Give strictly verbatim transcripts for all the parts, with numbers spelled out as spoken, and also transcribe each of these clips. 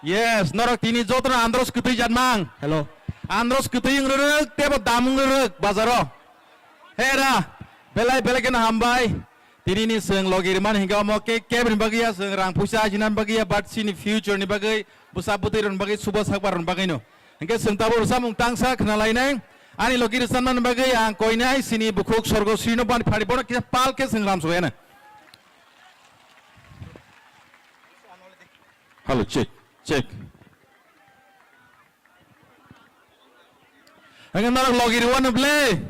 Yes, norok tini jotono andros kwtwi jatmang. Hello. Andros kwtwi wng rwrwk, tebo dam wng rwrwk bazaro. Hera, belai belai kheno hambai. Tini ni chwng logi rwmani hinkhe omo khe kebini bagwi ya, chwng rang puisa ajinani bagwi ya, but chini future ni bagwi, bwsa bwtwi rwni bagwi, subo sakbar rwni bagwi no. Hinkhe chwng tabuk rwchapmung tangsa khna lainai. Ani logi rwchapmani bagwi ang koinai chini bukhuk Sorgo Srino bani phari bono kisa pal khe chwng ram sugaina. Hello, check, check. Ang norok logi rwano ble.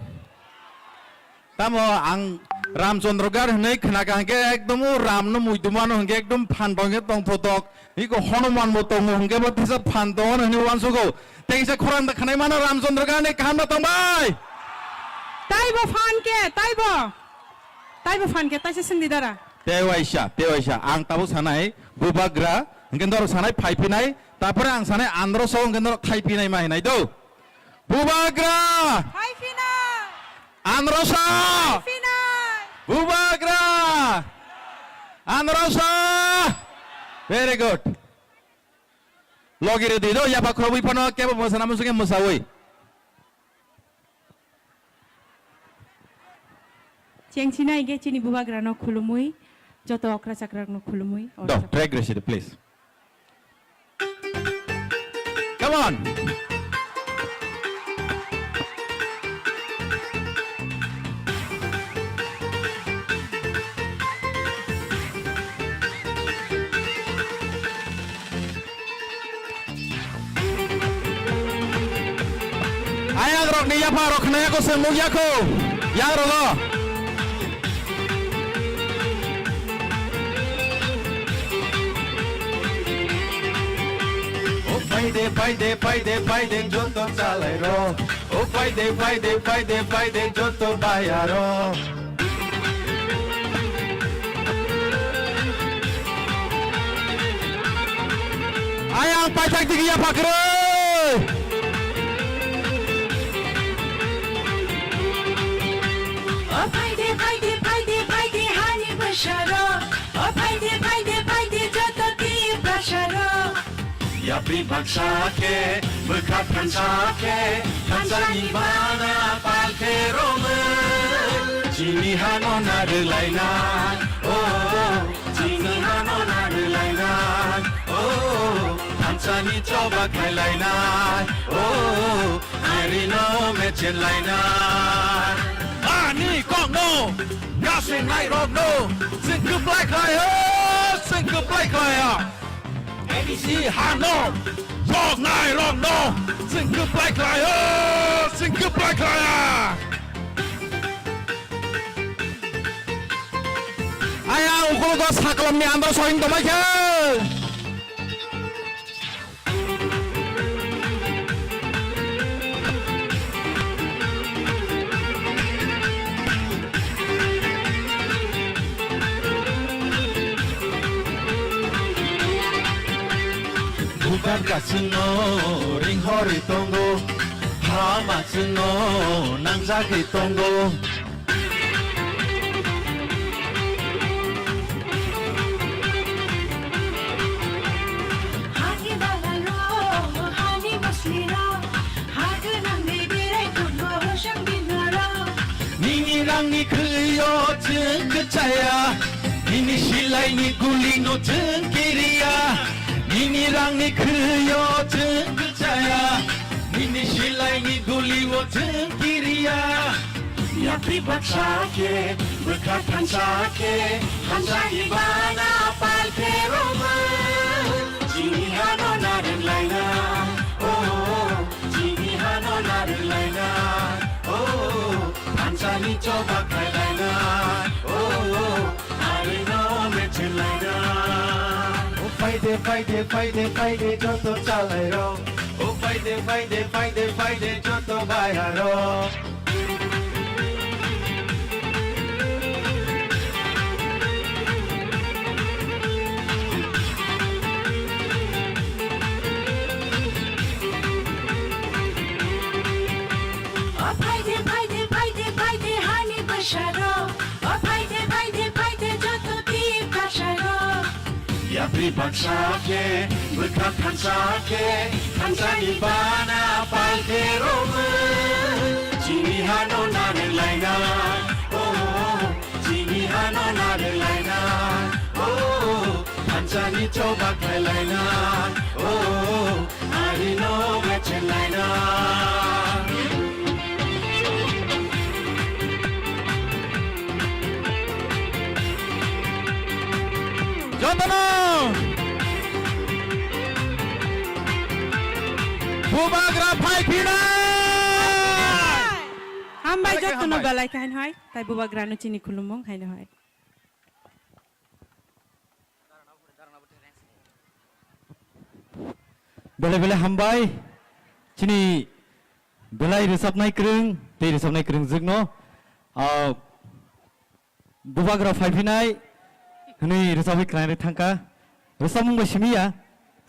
Tamo ang Ramchandra Gar hwnwi khna ka hwnkhe ekdom o Ram no muidumano hwnkhe ekdom phan tong khe tongthotok. Iko Hanuman bo tongo hwnkhe bo tesa phan tongo hwnwi uansugo. Tei kisa khorang da khnai mano Ramchandra Gar ni kaham da tongbai. Taibo phan khe, taibo. Taibo phan khe, taisa swngdi dara. Tewaisa, tewaisa. Ang tabuk sanai, Bubagra, hwnkhe norok sanai phaiphinai, tapore ang sanai androso hwnkhe norok thaiphinai ma hinai do. Bubagra! Phaiphinai! Androso! Phaiphinai! Bubagra! Androso! Very good. Logi rwdi do, yapha khorobwi phano kebo mwsana muchungkhe mwsawi. Chengchina hingke chini bubagrano khulumui, joto okra chakrakno khulumui, oro Do, chakra. Track resi de, please. Come on. Ayang rok ni yapha rok khna yako se muk yako. Yang rogo. O paide, paide, paide, paide, joto chalai rok. O paide, paide, paide, paide, joto baya rok. Ayang paithak digi yapha kwrwi. O phaide, phaide, phaide, phaide, hani bwsaro. O phaide, phaide, phaide, joto Tiprasaro. Yapri baksa khe, bwkha thansa khe, thansani bana pal khe romwi. Chini hano na rwlainai, oh, chini hano na rwlainai, oh, thansani choba khailainai, oh, arino mechenlainai. Ani kokno, gasengnai rokno, chwng kwplai khlai, oh, chwng kwplai khlai, oh. A D C hano, roknai rokno, chwng kwplai khlai, oh, chwng kwplai khlai, ah. Ayang ukologo saklamni andro sohing tongmai khe. Bubar kasino ring hori tongo, hama sino nangjagwi tongo. Hani bagan rok, hani bosni rok, ha gwnangni berai thokno hosang bini rok. Nini rangni khwlwio chwng kwchaya, nini silaini gulino chwng kiriya. Nini rangni khwlwio chwng kwchaya, nini silaini gulio chwng kiriya. Yapri baksa khe, bwkha thansa khe, thansani bana pal khe romwi. Chini hano na rwlaina, oh, chini hano na rwlaina, oh, thansani choba khailaina, oh, arino mechenlaina. Oh, phaide, phaide, phaide, phaide, joto chalai rok. Oh, phaide, phaide, phaide, phaide, joto baya rok. O phaide, phaide, phaide, phaide, hani bwsaro. O phaide, phaide, phaide, joto Tiprasaro. Ya Bwrwi baksa khe, bwkha thansa khe, thansani bana pal khe romwi. Chini hano narwk lainai, oh, chini hano narwk lainai, oh, thansani choba khlai lainai, oh, arino gachen lainai. Jotono Bubagra phai phinai. Hambai. Jotono hambai. Belai khe haino hai, tai Bubagrano chini khulumung haino hai. Belai belai hambai chini belai rwchapnai kwrwng tei rwchapnai kwrwngjwkno, ah, Bubagra phai phinai hwnwi rwchapwi khwlainai thangkha. Rwchapmung bai simi ya,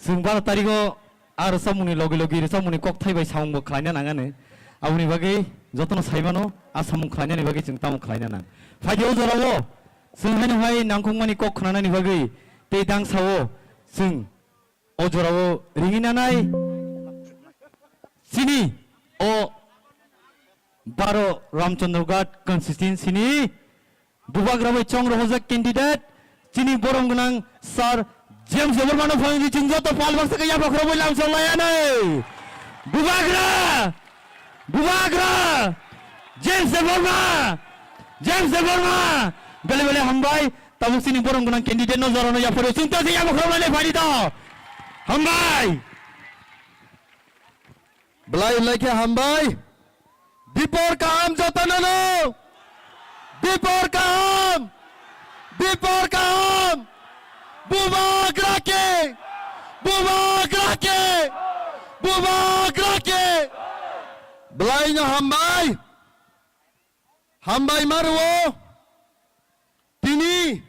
chwng baro tarigo a rwchapmungni logi logi rwchapmungni kokthai bai samungbo khwlaina nangani. Aboni bagwi jotono saimano a samung khwlainani bagwi chwng tamo khwlaina nang. Phaidi o jorao chwng haino hai nangkukmani kok khwnanani bagwi tei dangsao chwng o jorao ringwi nanai chini o baro Ramchandra Ghat constituency ni Bubagra bai chong rohorjak candidate chini borom gwnang Sir James Debbarma no phai di, chwng joto pal baksa khe yapha khorokbai lamsong laiyanai. Bubagra! Bubagra! James Debbarma! James Debbarma! Belai belai hambai, tabuk chini borom gwnang candidate no jorano yapha rw, chwng to se yapha khorokbai le phai di to. Hambai! Belai belai khe hambai. Dipor kaham jotono no. Dipor kaham. Dipor kaham. Bubagra khe. Bubagra khe. Bubagra khe. Belai no hambai. Hambai ma rwo. Tini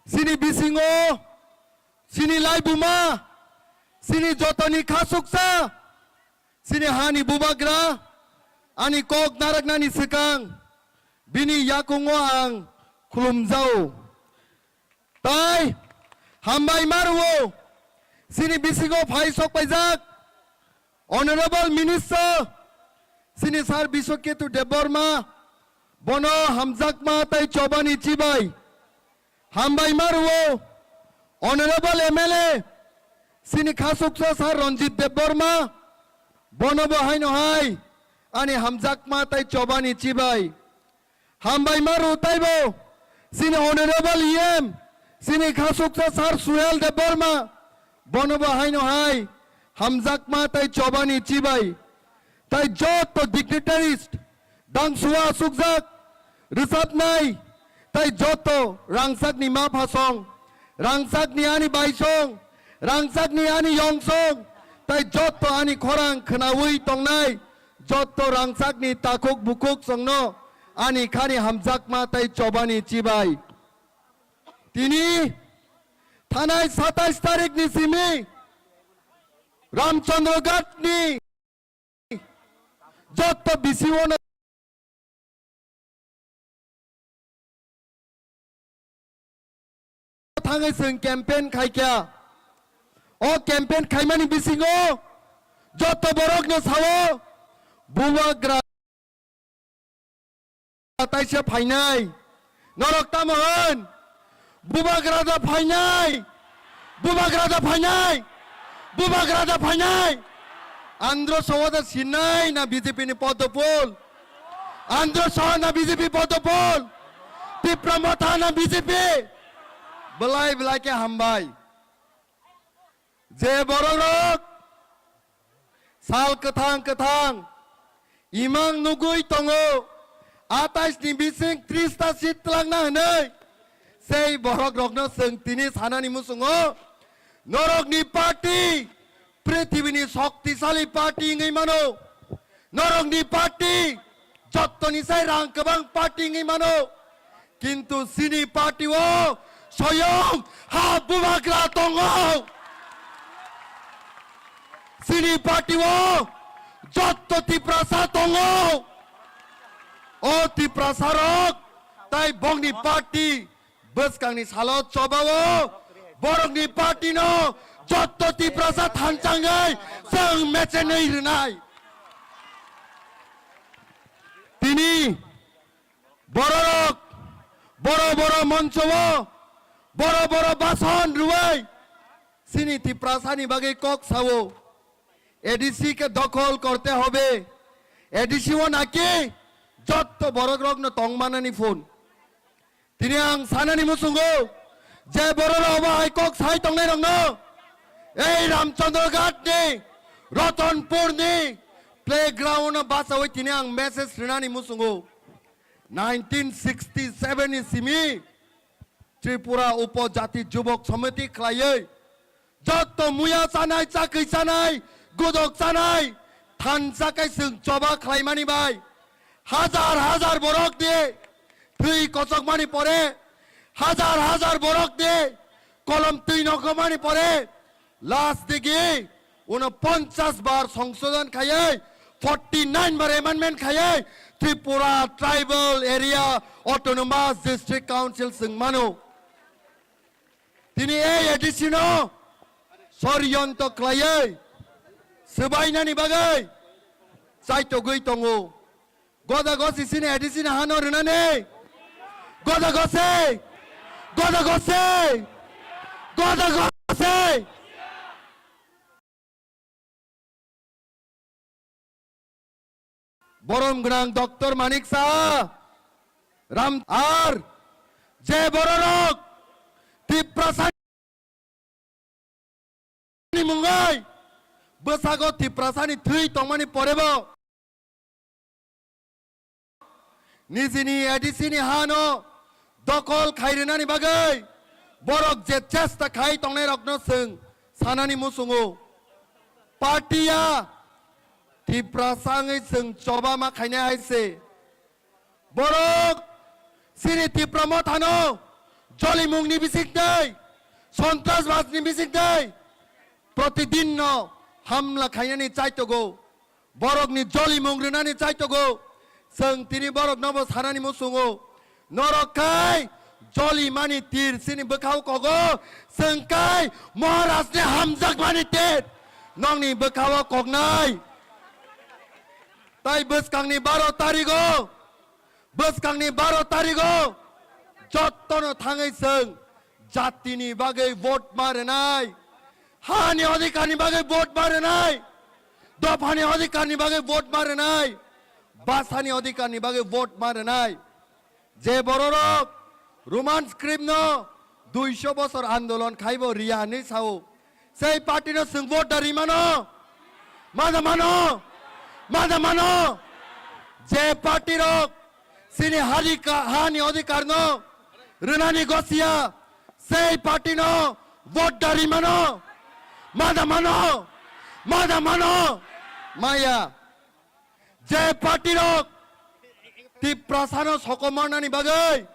chini bisingo, chini laibuma, chini jotoni khasuksa, chini hani bubagra, ani kok naraknani swkang, bini yakungo ang khulumjao. Tai hambai ma rwo, chini bisingo phai sok paijak, Honorable Minister, chini Sir Biswaketu Debbarma, bono hamjakma tai chobani chibai. Hambai ma rwo, Honorable M L A, chini khasuksa Sir Ranjit Debbarma, bono bo haino hai, ani hamjakma tai chobani chibai. Hambai ma rw taibo, chini Honorable E M, chini khasuksa Sir Suhel Debbarma, bono bo haino hai, hamjakma tai chobani chibai. Tai joto dignitaries, dangsua sukjak, rwchapnai, tai joto rangchakni ma phasong, rangchakni ani baisong, rangchakni ani yongsong, tai joto ani khorang khwnaui tongnai, joto rangchakni takhuk bukhuk songno ani khani hamjakma tai chobani chibai. Tini thanai satais tarikni simi Ramchandra Ghatni joto B C O no thangwi chwng campaign khaikha. O campaign khaimani bisingo joto borokno sao, Bubagra taisa phainai. Norok tamo hwn? Bubagra da phainai. Bubagra da phainai. Bubagra da phainai. Andhra Saha da sinai na B J P ni Padma Phul? Andhra Saha na B J P Padma Phul? Tipra Motha na B J P? Belai belai khe hambai. Je borok rok sal kwthang kwthang imang nugwi tongo, atais ni bising tris ta seat twlangna hwnwi, sei borok rokno chwng tini sanani muchungo, norokni party prithibini shoktisali party wngwi mano. Norokni party jottoni sai rang kwbang party wngwi mano, kintu chini party o soyong ha Bubagra tongo. Chini party o jotto Tiprasa tongo. O Tiprasa rok tai bongni party bwskangni salo chobao Borokni party no jotto Tiprasa thanchangwi chwng mechenwi rwnai. Tini bororok boro boro moncho o boro boro bason rwui chini Tiprasa ni bagwi kok sao. A D C ke dokhol korte hobe. A D C o naki jotto borok rok no tong manani phone. Tini ang sanani muchungo, je borok rok obo hai kok sai tongnai rok no, ei Ramchandra Ghat ni, Ratanpur ni playground no bachawi tini ang message rinani muchungo. Nineteen sixty seven ni simi Tripura Upojati Jubok Samiti khlaiwi jotto muya chanai, chakwi chanai, godok chanai, thansa kai chwng choba khlaimani bai hajar hajar borok di thwi kochokmani pore, hajar hajar borok di kolom twi nokmani pore, last digi uno ponchas bar songsodon khaiwi, forty nine bar amendment khaiwi Tripura Tribal Area Autonomous District Council chwng mano. Tini ei A D C no soriyontro khlaiwi swbainani bagwi chaitogwi tongo. Goda gosi sini A D C ni hano rwnani. Goda gosi. Goda gosi. Goda gosi. Borom gwnang Doctor Manik Saha, Ram ar je bororok Tiprasa ni mungwi bwsago Tiprasa ni thwi tongmani porebo nijini A D C ni hano dokol khairwnani bagwi borok je chesta khai tongnai rokno chwng sanani muchungo. Party ya Tiprasa wngwi chwng choba ma khainai hai se. Borok chini Tipra Mothano jolimungni bisingtwi, Sontrasbadni bisingtwi protidinno hamla khainani chaitogo. Borokni jolimung rwnani chaitogo. Chwng tini boroknobo sanani muchungo. Norok khai jolimani tir chini bwkhao kogo. Chwng khai Maharajni hamjakmani tir nokni bwkhao koknai. Tai bwskangni baro tarigo, bwskangni baro tarigo jottono thangwi chwng jatini bagwi vote ma rwnai, hani odhikarni bagwi vote ma rwnai, dophani odhikarni bagwi vote ma rwnai, bhasani odhikarni bagwi vote ma rwnai. Je bororok Roman script no duiso bosor andolon khaibo riya hinwi sao. Sei party no chwng vote da rimano? Mada mano? Mada mano? Je party rok chini hadika-, hani odhikar no rwnani gosiya, sei party no vote da rimano? Mada mano? Mada mano? Maya. Je party rok Tiprasano sokomornani bagwi,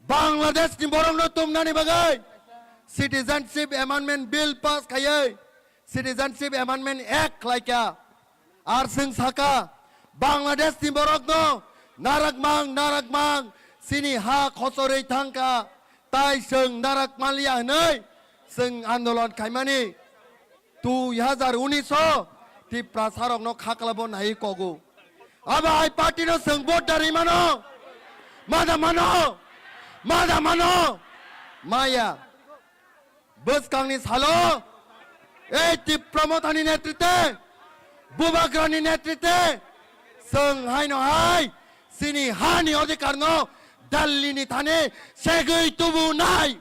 Bangladeshni borokno tumnani bagwi Citizenship Amendment Bill pass khaiwi Citizenship Amendment Act khlaikha. Ar chwng sakha, Bangladeshni borokno narakmang, narakmang chini ha khochorwi thangkha, tai chwng narak manliya hwnwi chwng andolon khaimani. Dui hajar unis o Tiprasa rokno khaklabo nai kogo. Abo hai party no chwng vote da rimano? Mada mano? Mada mano? Maya. Bwskangni salo ei Tipra Mothani netritwe, Bubagrani netritwe chwng haino hai chini hani odhikarno Delhi ni thani segwi tubunai.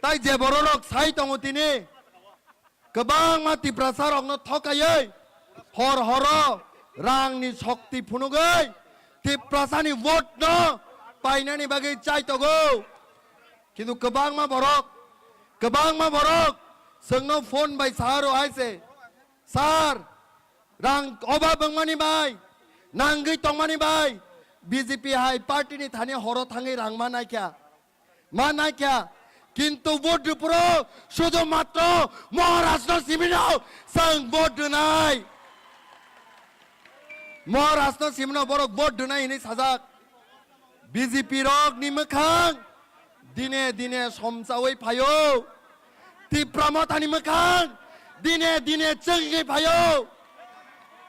Tai je bororok sai tongo tini, kwbangma Tiprasa rokno thokaiwi hor horo rangni shokti phunugwi Tiprasani vote no painani bagwi chaitogo. Kintu kwbangma borok, kwbangma borok chwngno phone bai saharo hai se, "Sir, rang obab wngmani bai, nangwi tongmani bai, B J P hai party ni thani horo thangwi rang ma naikha." Ma naikha, kintu vote rwphuru sudhu matro Maharajno simino chwng vote rwnai. Maharajno simino borok vote rwnai hinwi sajak. B J P rokni mwkhang dine dine somsawi phaio. Tipra Mothani mwkhang dine dine chwngwi phaio.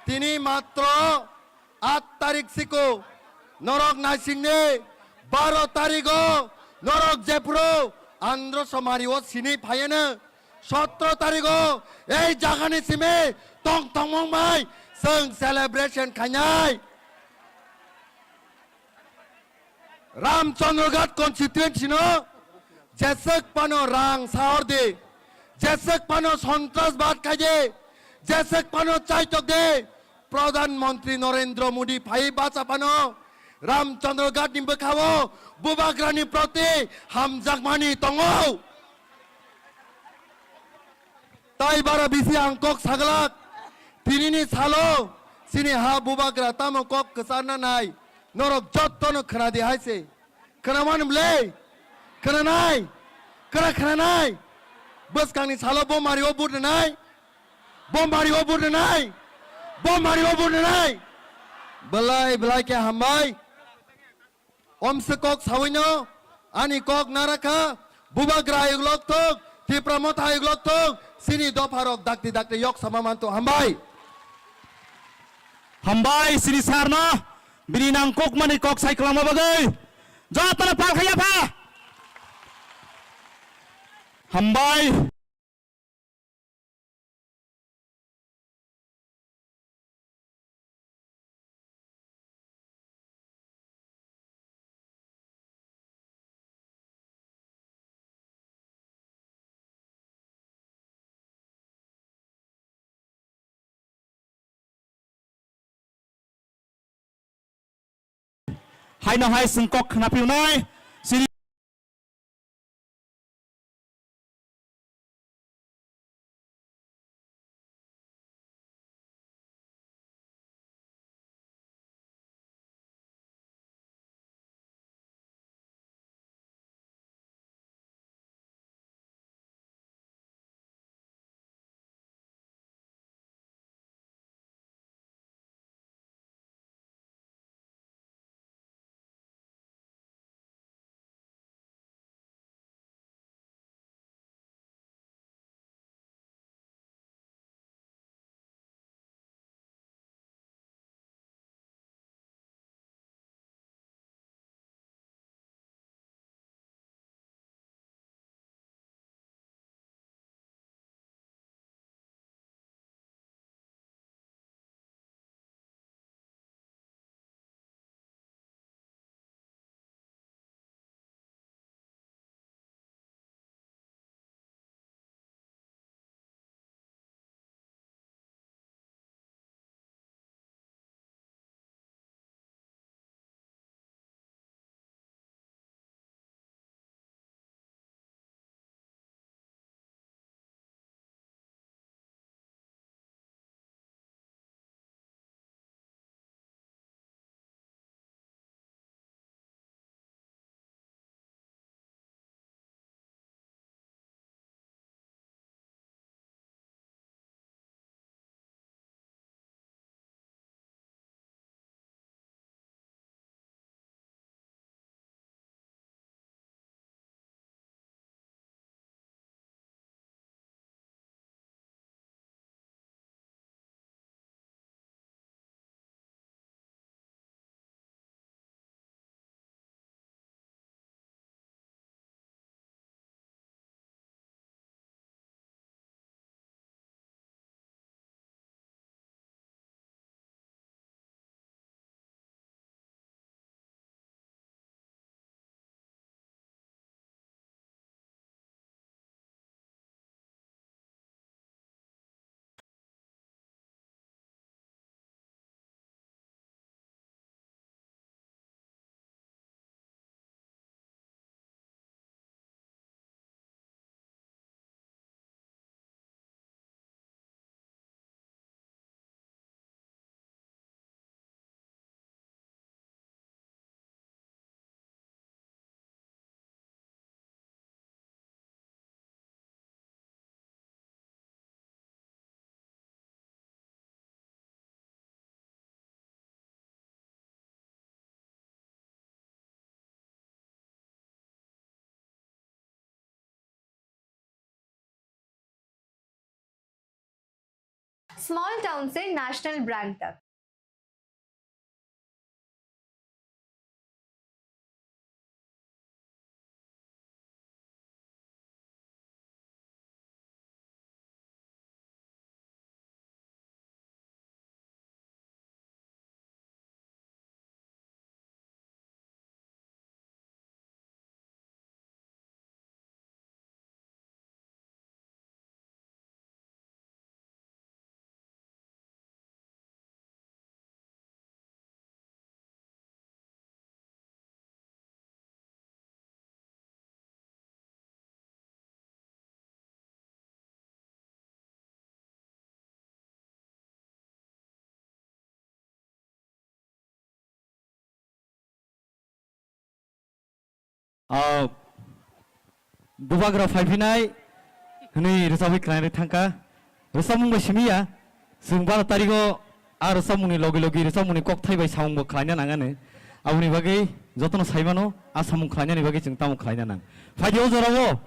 Tini matro aat tarik siko norok naisingni baro tarigo norok jephuru Andhra Somari o sini phaiano sotro tarigo ei jagani simi tong tongmung bai chwng celebration khainai. Ramchandraghat constituency no jeswk phano rang sahor di, jeswk phano sontrasbad khai di, jeswk phano chaitok di, Pradhan Mantri Narendra Modi phai bacha phano Ramchandraghat ni bwkhao Bubagrani proti hamjakmani tongo. Tai bara bisi ang kok saglak. Tinini salo chini ha Bubagra tamo kok kwcharna nai. Norok jottono khwnadi hai se. Khwnamani bwle? Khwnanai? Khwna khwnanai? Bwskangni salo bo mario vote rwnai? Bo mario vote rwnai? Bo mario vote rwnai? Belai belai khe hambai. Omse kok sawino ani kok narakha, Bubagra ayuk lok thok, Tipra Motha ayuk lok thok, chini dopharok dakti dakti yok sama mantu hambai. Hambai chini sarno, bini nangkukmani kok sai kwlangma bagwi. Jotono pal khaiya pha. Hambai. Haino hai chwng kok khna piunai. Small town से national brand तक। Ah, bubagra phaiphinai hwnwi rwchabwi khlainai thangkha. Rwchapmung bai simi ya. Chwng baro tarigo a rwchapmungni logi logi rwchapmungni kokthai bai samungbo khlaina nangani. Aboni bagwi jotono saimano a samung khlainani bagwi chwng tamo khlaina nang. Phaidi o jorao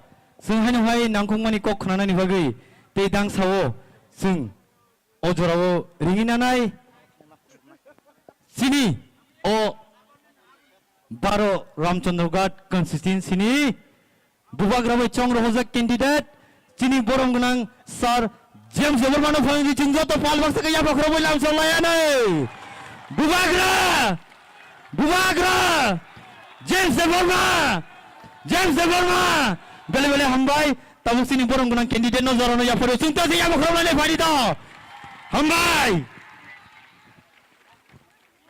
chwng haino hai nangkukmani kok khnanani bagwi tei dangsao chwng o jorao ringwi nanai chini o baro Ramchandra Ghat constituency ni bubagra bai chong rohorjak candidate chini borom gwnang Sir James Debbarma no phai di chwng joto pal baksa khe yapha khorokbai lamsok laianai. Bubagra! Bubagra! James Debbarma! James Debbarma! Bele bele hambai. Tabuk chini borom gwnang candidate no jorano yaphario chwng to se yapha khorokbai lai phai di to. Hambai.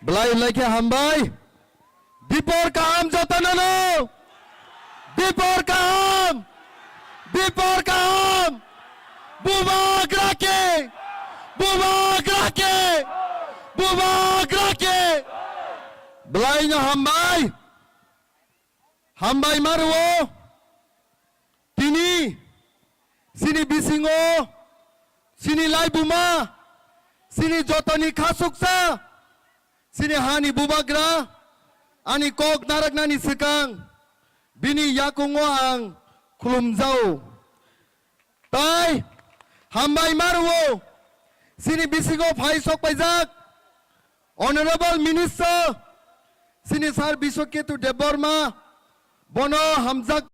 Belai lai khe hambai. Dipor kaham jotono no. Dipor kaham. Dipor kaham. Bubagra ke. Bubagra ke. Bubagra ke. Belai no hambai. Hambai maruo. Tini, chini bisingo, chini laibuma, chini jotoni khasuksa, chini hani bubagra, ani kok naraknani swkang, bini yakungo ang khulumjao. Tai, hambai maruo, chini bisingo phai sokpaijak, Honorable Minister, chini Sir Biswaketu Debbarma, bono hamjak.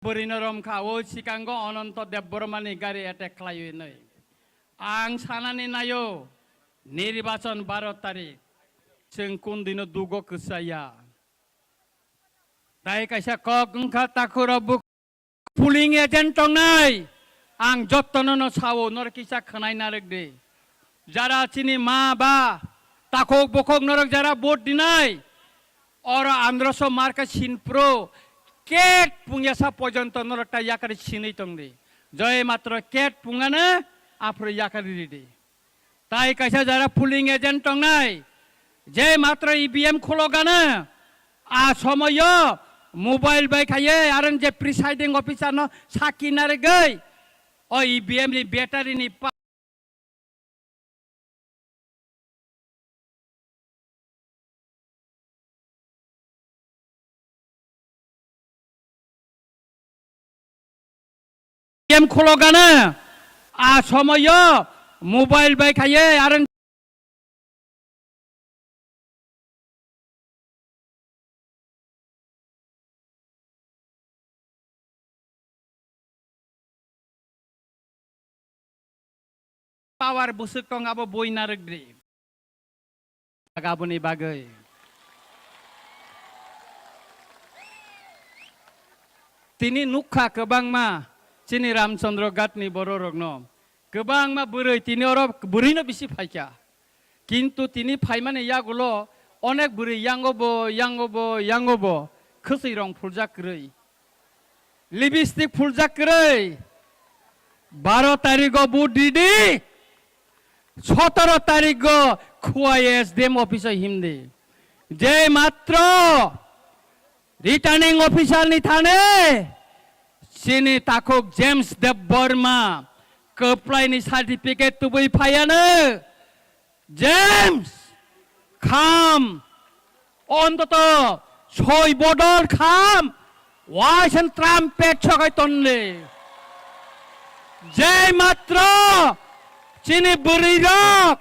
Bwrwino romkha o sikango Ananto Debbarmani gari attack khlaiwi nwi. Ang sanani naio, nirbachon baro tarik, chwng kundino dugo kwchaya. Tai kaisa kok wngkha takhurok buk-, polling agent tongnai, ang jottono no sao, norok kisa khwnai narwk di. Jara chini ma ba, takhuk bukhuk norok jara vote dinai, oro androso marka sinpro, ket pungyasa pojonto norok ta yakari sinwi tongdi. Joi matro ket pungano aphuru yakari ridi. Tai kaisa jara polling agent tongnai, je matro E V M khulogano, a somoyo mobile bai khaiye, aro je presiding officer no sakki narigwi, o E V M ni battery ni pa- Game khulogano, a somoyo mobile bai khaiye, aro power bwswk tong abo bui narwk di. Aboni bagwi tini nukha kwbangma chini Ramchandra Ghatni bororokno, kwbangma bwrwi tini oro bwrwino bisi phaikha. Kintu tini phaimani yagulo onek bwrwi yango bo, yango bo, yango bo khwswi rong phuljak kwrwi. Lipstick phuljak kwrwi. Baro tarigo vote ridi. Sotoro tarigo khua S D M office o himdi. Je matro returning officer ni thane chini takhuk James Debbarma kwplai ni certificate tubui phaiano. James, kham, ontoto soi bodol kham, waisen trumpet sokai tonle. Je matro chini bwrwirok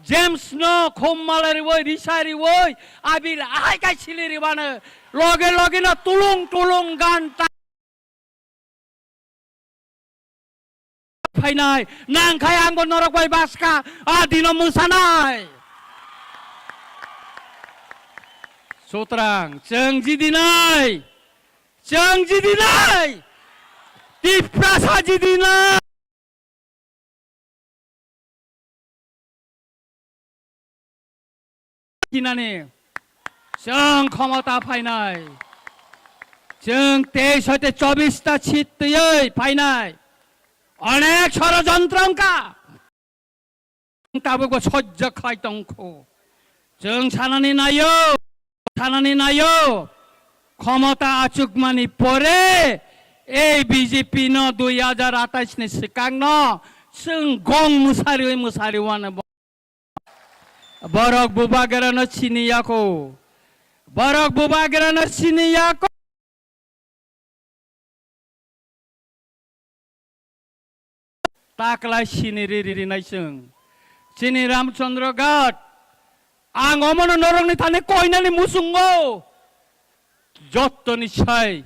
James no khum malai riwi, risa riwi, abil ahai kai sili ribano, loge loge no tulung tulung gan ta phainai, nang khai angbo norok bai baska, a dino mwsanai. Sutrang, chwng jidinai, chwng jidinai, Tiprasa jidinai. Hinani chwng khomota phainai. Chwng teis hoite chobbish ta seat twiwi phainai. Onek sorojontro wngkha. Tabukbo sojjo khlai tongkho. Chwng sanani naio, sanani naio. Khomota achukmani pore ei B J P no dui hajar atais ni swkangno chwng gong mwsariwi mwsariwano bo-, borok bubagrano siniyako. Borok bubagrano siniyako. Taklai sini ri ri rinai chwng. Chini Ramchandra Ghat. Ang omono norokni thani koinani muchungo. Jottoni sai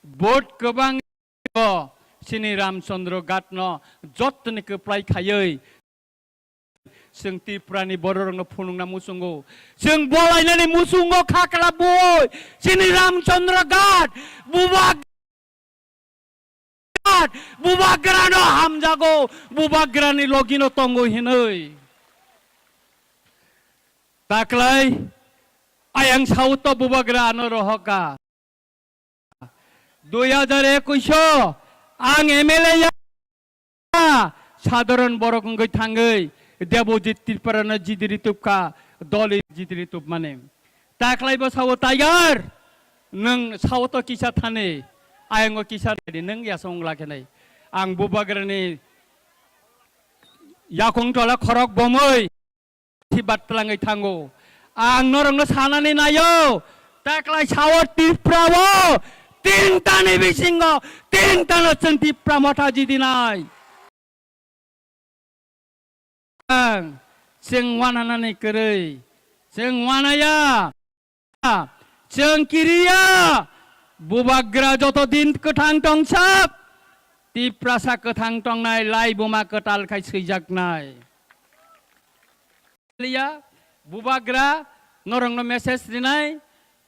vote kwbang o chini Ramchandra Ghat no jottoni kwplai khaiwi. Chwng Tripura ni bororokno phunukna muchungo. Chwng bolainani muchungo khakla boi. Chini Ramchandra Ghat. Buba Ghat. Bubagrano hamjago. Bubagrani logino tongo hinwi. Taklai ayang sauto bubagra ano rohoka. Dui hajar ekush o ang M L A ya, sadharon borok wngwi thangwi Debojit Tripura no jidiri tubkha, doli jidiri tubmani. Taklai bo sao, Tiger, nwng sao to kisa thani, ayang o kisa thani, nwng yasong wngla khenai. Ang bubagrani yakung tola khorok bomwi. Sibat twlangwi thango. Ang norokno sanani naio, taklai sao Tripura o tinta ni bisingo tinta no chwng Tipra Motha jidinai. Ang chwng wananani kwrwi, chwng wanaya. Chwng kiriya, bubagra joto din kwthang tongsak, Tiprasa kwthang tongnai, laibuma kwtal khai swijaknai. Liya, bubagra norokno message rinai,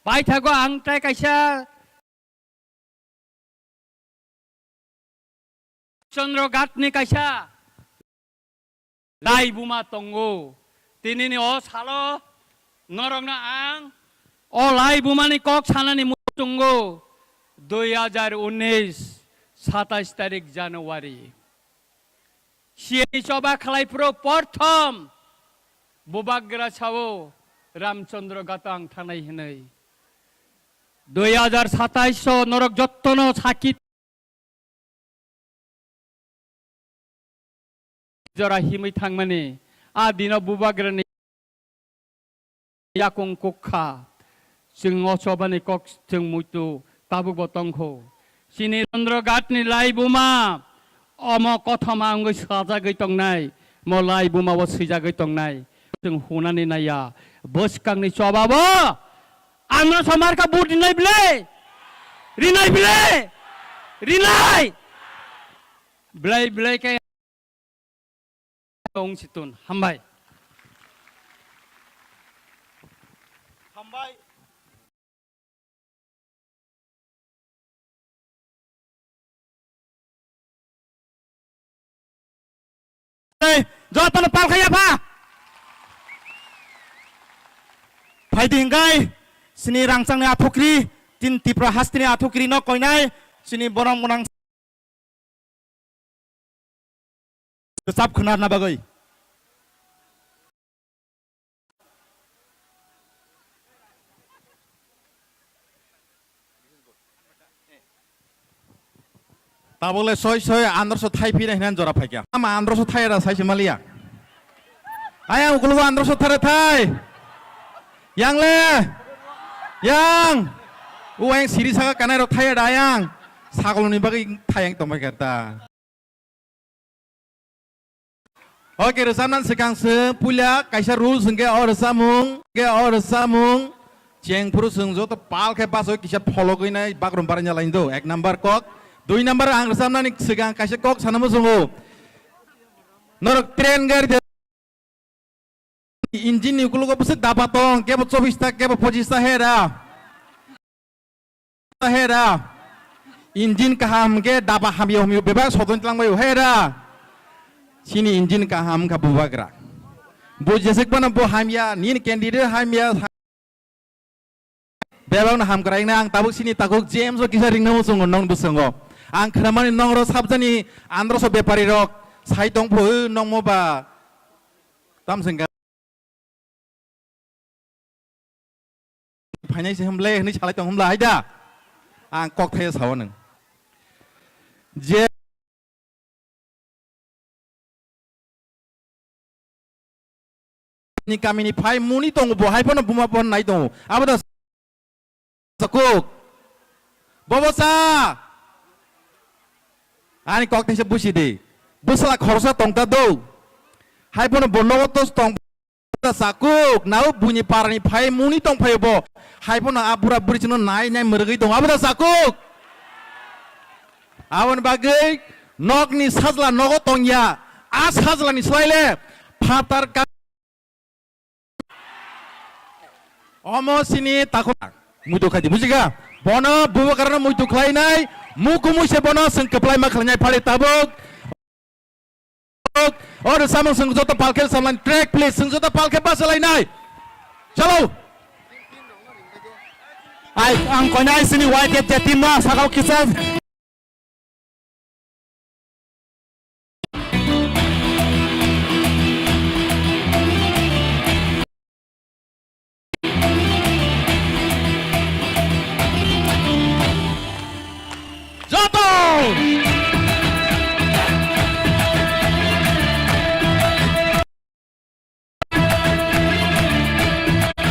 paithago ang tai kaisa Chandra Ghat ni kaisa laibuma tongo. Tinini o salo norokno ang o laibumani kok sanani muchungo dui hajar unnish satais tarik January. Siyani choba khlai phuru porthom bubagra sao Ramchandra Ghat ang thanai hinwi. Dui hajar satais o norok jottono sakhi jora himwi thangmani, a dino bubagrani yakung kukha, chwng o chobani kok chwng muitu tabukbo tongkho. Chini Chandra Ghat ni laibuma omo kothoma wngwi sajagwi tongnai, mo laibuma o swijagwi tongnai. Chwng hunani naiya, bwskangni chobabo Andhra Samarka vote rinai bile? Rinai bile? Rinai! Belai belai khe wng si tun. Hambai. Hambai. Jotono pal khaiya pha. Phaidi hingai, sini rangchangni athukri, tin Tipra hasteni athukri no koinai, sini borom gwnang. Kwchap khwnarna bagwi. Tabole soi soi androso thai phina hinani jora phaikha. Ama androso thai ra sai se maliya. Ayang ukulugo androso thare thai. Yang le? Yang! O yang siri saka kanai rok thaya da yang. Sagol ni bagwi thayang tongbai kha ta. Oke, rwchapnani swkang chwng puila kaisa rules hwnkhe o rwchapmung, hwnkhe o rwchapmung cheng phuru chwng joto pal khe bachoi kisa phologwi nai bakrum baranya laini do, ek number kok. Dui number ang rwchapnani swkang kaisa kok sana muchungo. Norok train gari de engine ni ukulogo bwswk daba tong, kebo chobbish ta, kebo pochis ta hera. Hera. Engine kaham hwnkhe daba hamya humya bebak sodon tlangbaio hera. Chini engine kaham wngkha bubagra. Bo jeswk phano bo hamya, nini candidate hamya. Bebakno hamkraina ang tabuk chini takhuk James o kisa ringna muchungo nong bwskango. Ang khnamani nongro sabjani androso bepari rok sai tongphu nongmo ba tamsingka. Phainai se hwnble hwnwi salai tong hwnbla haida. Ang kok thaiya sao nwng. Je ni kamini phai muni tongo bo hai phano buma phano nai tongo. Abo da sakuk. Bobo sa. Ani kok thaisa busi di. Bwsla khoroksa tongta do. Hai phano bo nogo tos tong. Sakuk, nao buini parani phai muni tong phaio bo. Hai phano a bura buri chino nai nai mwrwgwi tongo. Abo da sakuk. Aboni bagwi nokni sajla nogo tongya. A sajlani swlaile phatar ka-, omo sini takhuk muitu khaidi, bujikha? Bono bubagrano muitu khlainai, mukumui se bono chwng kwplaima khlainai phali tabuk. Oro samung chwng joto palkhe samlani track, please, chwng joto palkhe bachalainai. Chalo. Ai, ang koinai sini Y K J team no sakao kisa. Joto!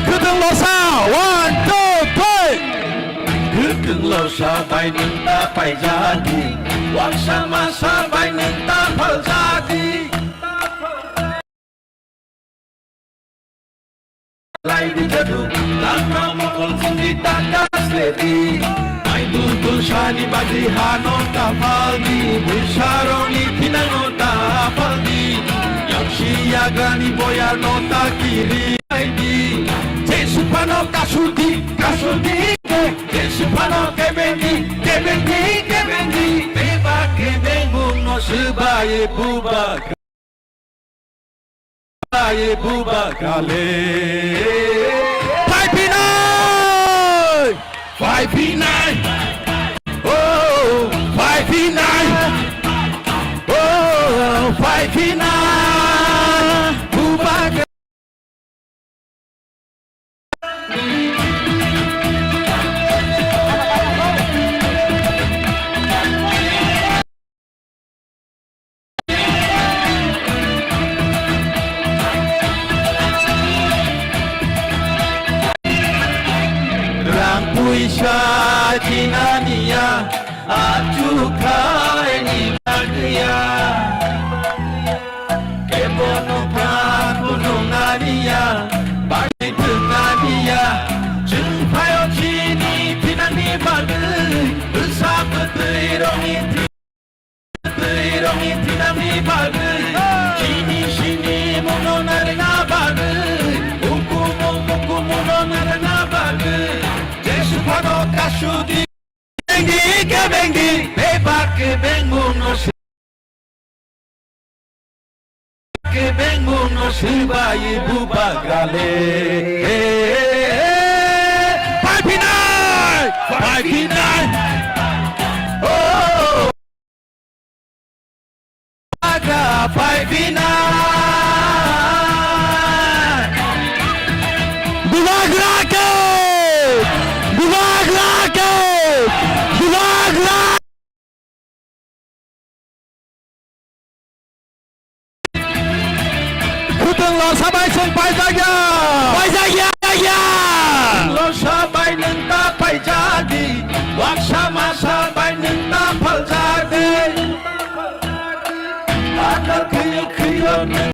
Kwthwng losa, one, two, three. Kwthwng losa bai nwng ta paijadi, waksa masa bai nwng ta phaljadi. Lai di jadu, tangma mokol sindi tangka sledi. Mai dul dul sani badi hano ta paldi, buisaroni thinano ta paldi. Yaksi yagrani boyarno ta kiri. Ai di, Jesu phano kasudi, kasudi, Jesu phano kebendi, kebendi, kebendi. Beba kebeng bung no sebai buba. Ai buba kale. Phai phinai! Phai phinai! Oh, phai phinai! Oh, phai phinai! Buba ka- Rang puisa chinani ya, achukhaini bagwi ya. Kebono pha phunuknani ya, bagwi thwknani ya. Chwng phaio chini thinangni bagwi, bwsa bwtwi rokni Twi rokni thinangni bagwi, chini sini muno narwkna bagwi, ukumu mukumu no narwkna bagwi, Jesu phano kasudi. Bengdi ke bengdi, bebak ke bengmung no se. Kebengmung no swbai bubagrale. Phai phinai! Phai phinai! Oh! Bubagra phai phinai! Bubagra ke! Bubagra ke! Bubagra! Khutwng lorsa bai chwng paijak ya. Paijak ya, Losa bai nwng ta paijadi, waksa masa bai nwng ta phaljadi. Atal khiyok khiyok nwng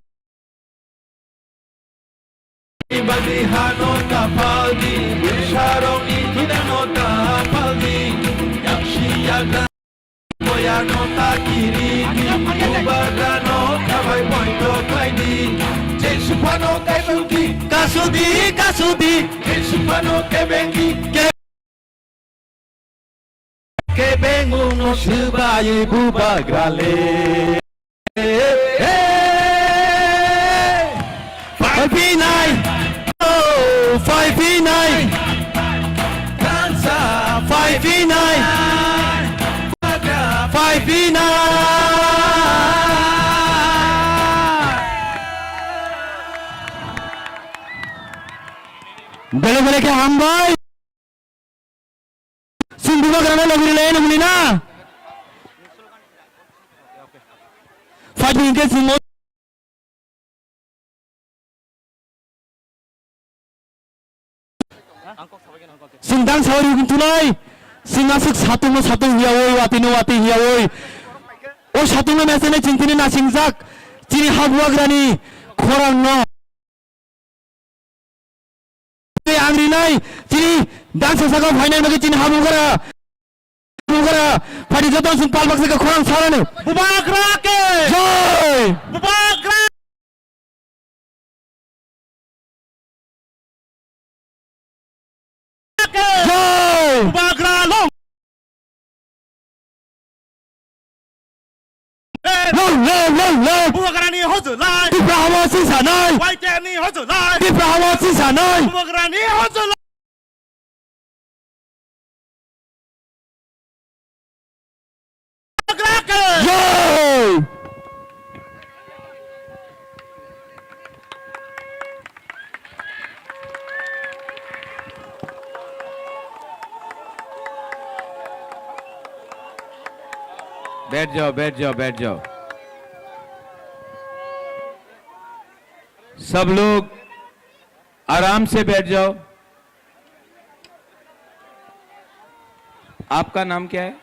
badi hano ta phaldi, sarokni thinano ta phaldi, yaksi yagra. Boyano ta kiri di, bubagrano ta bai boito khlai di. Jesu phano kasudi, kasudi, kasudi. Jesu phano kebeng di, ke-, kebeng uno swbai bubagra le. Hey, hey. Five nine. Oh, five nine. Dansa five nine. Five nine. Bele bele khe hambai. Sing bubagrano logri lai nungni na. Fighting ke sing. Sing dang sawari ugin tunai. Sing asuk satung no satung hiya oi, wati no wati hiya oi. O satung no mese ne chintini na singjak. Chini habuagrani khorang no. Ang rinai, chini dangsa saka phainai bagwi chini habung kara. Habung kara, phadi joto sung palbak saka khorang sarani. Bubagra ke! Jai! Bubagra ke! Jai! Bubagra long! Long live, long live! Bubagrani hojolai! Tipra hamo sisanai! Y T F ni hojolai! Tipra hamo sisanai! Bubagrani hojolai! Bubagra ke! Jai! बैठ जाओ, बैठ जाओ, बैठ जाओ। सब लोग आराम से बैठ जाओ। आपका नाम क्या है?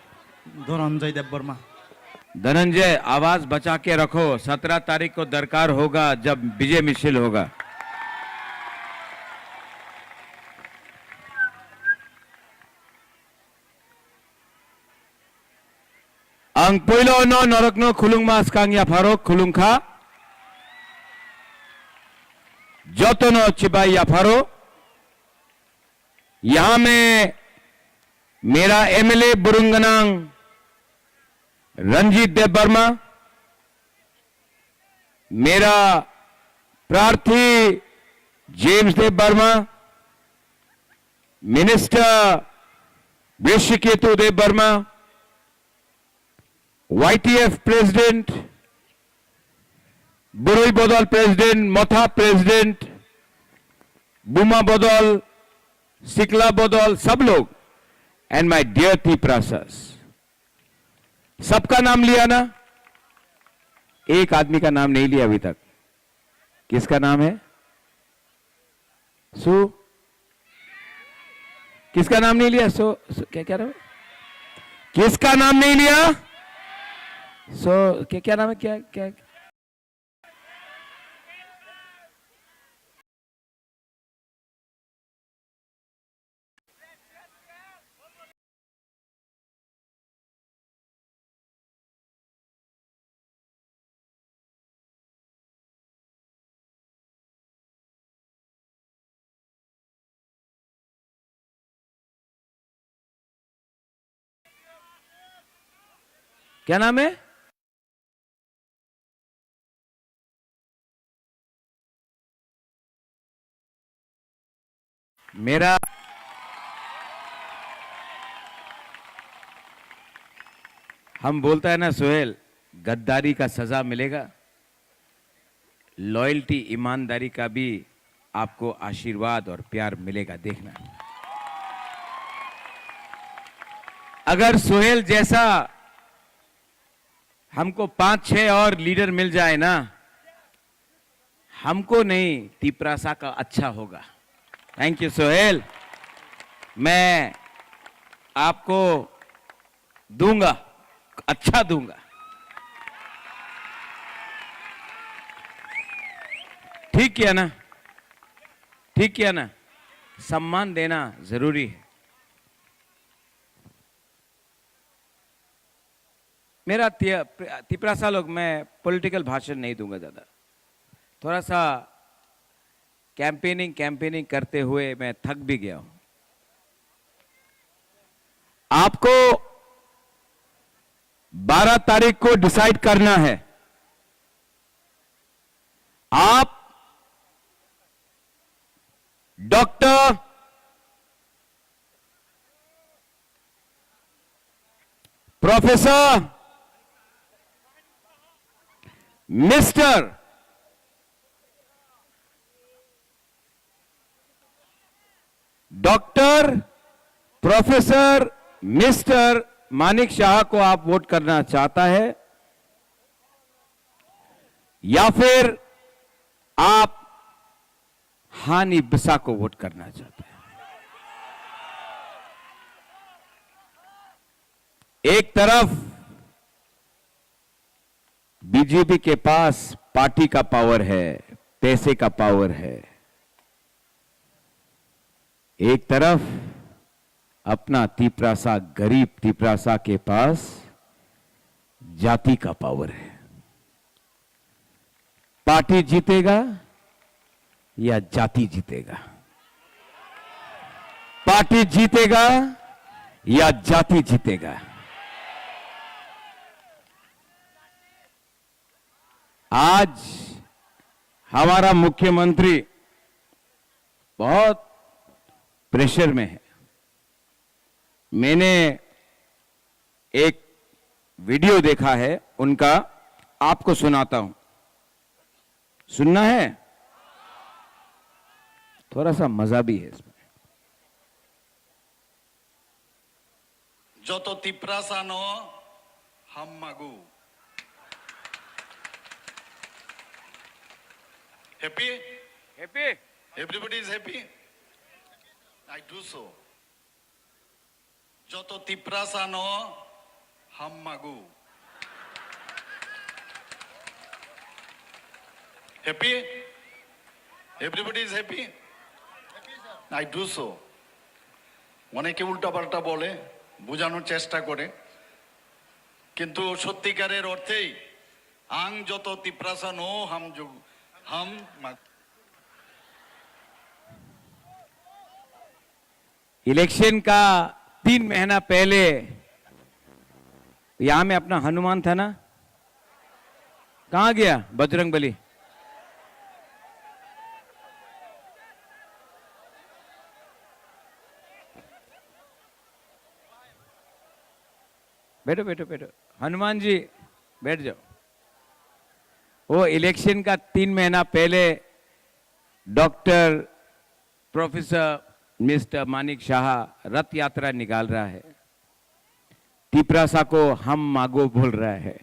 धनंजय देव वर्मा। धनंजय, आवाज बचा के रखो, सत्रह तारीख को दरकार होगा जब विजय मिছিল होगा। Ang puilo no norokno khulungma swkang yapharo khulungkha. Jotono chibai yapharo. यहाँ में मेरा M L A burung gwnang Ranjit Debbarma, मेरा प्रार्थी जेम्स देव वर्मा, मिनिस्टर ऋषिकेतु देव Verma, Y T F president, Burui Bodol president, Motha president, Buma Bodol, Sikla Bodol, सब लोग, and my dear Tiprasas, सबका नाम लिया ना? एक आदमी का नाम नहीं लिया अभी तक। किसका नाम है? सु? किसका नाम नहीं लिया? सो, सो, क्या, क्या नाम है? किसका नाम नहीं लिया? सो, क्या, क्या नाम है? क्या, क्या? क्या नाम है? मेरा, हम बोलता है ना सोहेल, गद्दारी का सजा मिलेगा, लॉयल्टी, ईमानदारी का भी आपको आशीर्वाद और प्यार मिलेगा, देखना। अगर सोहेल जैसा हमको पांच छह और लीडर मिल जाए ना, हमको नहीं, तिपरासा का अच्छा होगा। Thank you Sohail. मैं आपको दूंगा, अच्छा दूंगा। ठीक किया ना? ठीक किया ना? सम्मान देना जरूरी है। मेरा तिय-, तिपरासा लोग, मैं पॉलिटिकल भाषण नहीं दूंगा ज्यादा। थोड़ा सा कैंपेनिंग कैंपेनिंग करते हुए मैं थक भी गया हूं। आपको बारह तारीख को डिसाइड करना है। आप doctor, professor, mister, doctor, professor, mister Manik Shah को आप वोट करना चाहता है या फिर आप हानि बसा को वोट करना चाहता है? एक तरफ बीजेपी के पास पार्टी का पावर है, पैसे का पावर है, एक तरफ अपना तिपरासा, गरीब तिपरासा के पास जाति का पावर है। पार्टी जीतेगा या जाति जीतेगा? पार्टी जीतेगा या जाति जीतेगा? आज हमारा मुख्यमंत्री बहुत प्रेशर में है। मैंने एक वीडियो देखा है उनका, आपको सुनाता हूं। सुनना है? थोड़ा सा मजा भी है इसमें। Joto Tiprasa no hammago. Happy? Happy? Everybody is happy? I do so. Joto Tiprasa no hammago. Happy? Everybody is happy? I do so. অনেকে উল্টাপাল্টা বলে, বোঝানোর চেষ্টা করে, কিন্তু সত্যিকারের অর্থেই আং যত তিপ্রাসা নো হাম যুগ হাম মা- इलेक्शन का तीन महीना पहले यहाँ में अपना हनुमान था ना, कहाँ गया बजरंग बली? बैठो, बैठो, बैठो। हनुमान जी, बैठ जाओ। वो इलेक्शन का तीन महीना पहले डॉक्टर, प्रोफेसर मिस्टर मानिक शाह रथ यात्रा निकाल रहा है। तिपरासा को हम मागो बोल रहा है।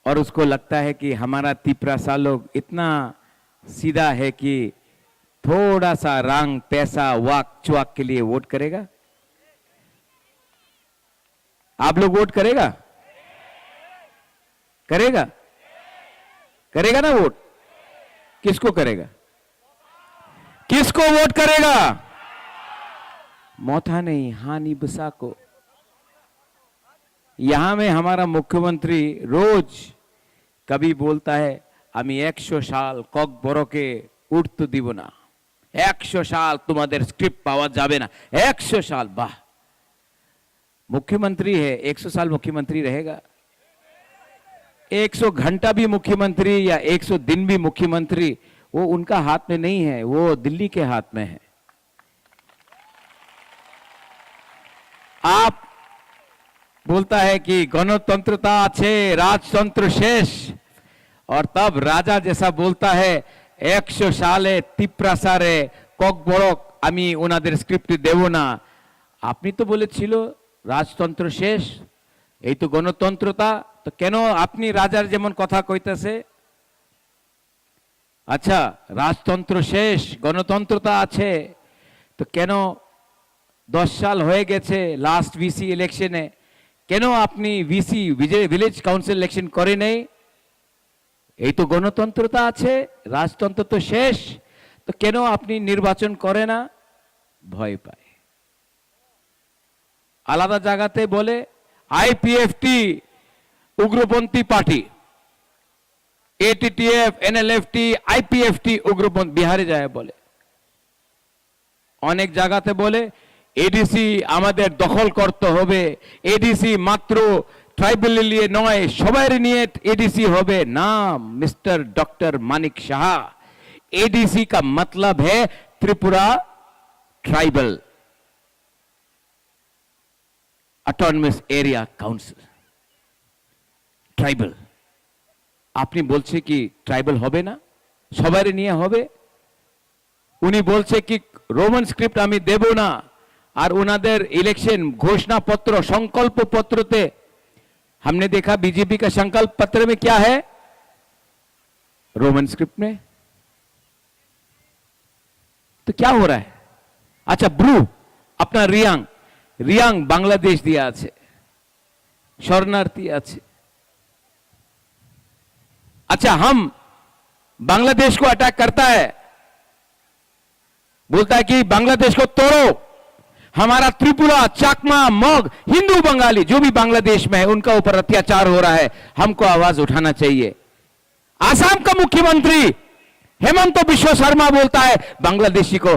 और उसको लगता है कि हमारा तिपरासा लोग इतना सीधा है कि थोड़ा सा रंग, पैसा, वाक, चुआक के लिए वोट करेगा। आप लोग वोट करेगा? करेगा? करेगा ना वोट? किसको करेगा? किसको वोट करेगा? मोथा नहीं, हानि बसा को। यहां में हमारा मुख्यमंत्री रोज कभी बोलता है, "আমি একশো সাল ককবরকে উঠতে দিব না, একশো সাল তোমাদের স্ক্রিপ্ট পাওয়া যাবে না, একশো সাল।" বাহ, मुख्यमंत्री है, एक सौ साल मुख्यमंत्री रहेगा? एक सौ घंटा भी मुख्यमंत्री या एक सौ दिन भी मुख्यमंत्री, वो उनका हाथ में नहीं है, वो दिल्ली के हाथ में है। आप बोलता है कि গণতন্ত্রতা আছে, রাজতন্ত্র শেষ। और तब राजा जैसा बोलता है, একশো সালে তিপ্রাসারে ককবরক আমি ওনাদের স্ক্রিপ্ট দেব না। আপনি তো বলেছিল রাজতন্ত্র শেষ, এই তো গণতন্ত্রতা, তো কেন আপনি রাজার যেমন কথা কইতেছে? আচ্ছা, রাজতন্ত্র শেষ, গণতন্ত্র তো আছে, তো কেন দশ সাল হয়ে গেছে লাস্ট ভিসি ইলেকশনে, কেন আপনি ভিসি, ভিজে-, ভিলেজ কাউন্সিল ইলেকশন করে নেই? এই তো গণতন্ত্র তো আছে, রাজতন্ত্র তো শেষ, তো কেন আপনি নির্বাচন করে না? ভয় পায়। আলাদা জায়গাতে বলে আইপিএফটি উগ্রপন্থী পার্টি, এটিটিএফ, এনএলএফটি, আইপিএফটি উগ্রপন্থী, বিহারে যায় বলে। অনেক জায়গাতে বলে এডিসি আমাদের দখল করতে হবে, এডিসি মাত্র ট্রাইবাল নিয়ে নয়, সবার নিয়ে এডিসি হবে। না, mister doctor Manik Saha, ADC কা মতলব হে Tripura tribal autonomous area council. Tribal, আপনি বলছে কি ট্রাইবাল হবে না, সবারই নিয়ে হবে? উনি বলছে কি রোমান স্ক্রিপ্ট আমি দেব না। আর ওনাদের ইলেকশন ঘোষণাপত্র, সংকল্প পত্রতে हमने देखा, बीजेपी का संकल्प पत्र में क्या है? रोमन स्क्रिप्ट में। तो क्या हो रहा है? अच्छा, ब्रू, अपना रियांग, रियांग बांग्लादेश दिया আছে, শরণার্থী আছে। अच्छा, हम बांग्लादेश को अटैक करता है, बोलता है कि बांग्लादेश को तोड़ो, हमारा त्रिपुरा, चाकमा, मग, हिंदू, बंगाली जो भी बांग्लादेश में है उनका ऊपर अत्याचार हो रहा है, हमको आवाज उठाना चाहिए। आसाम का मुख्यमंत्री हेमंत बिश्व शर्मा बोलता है बांग्लादेशी को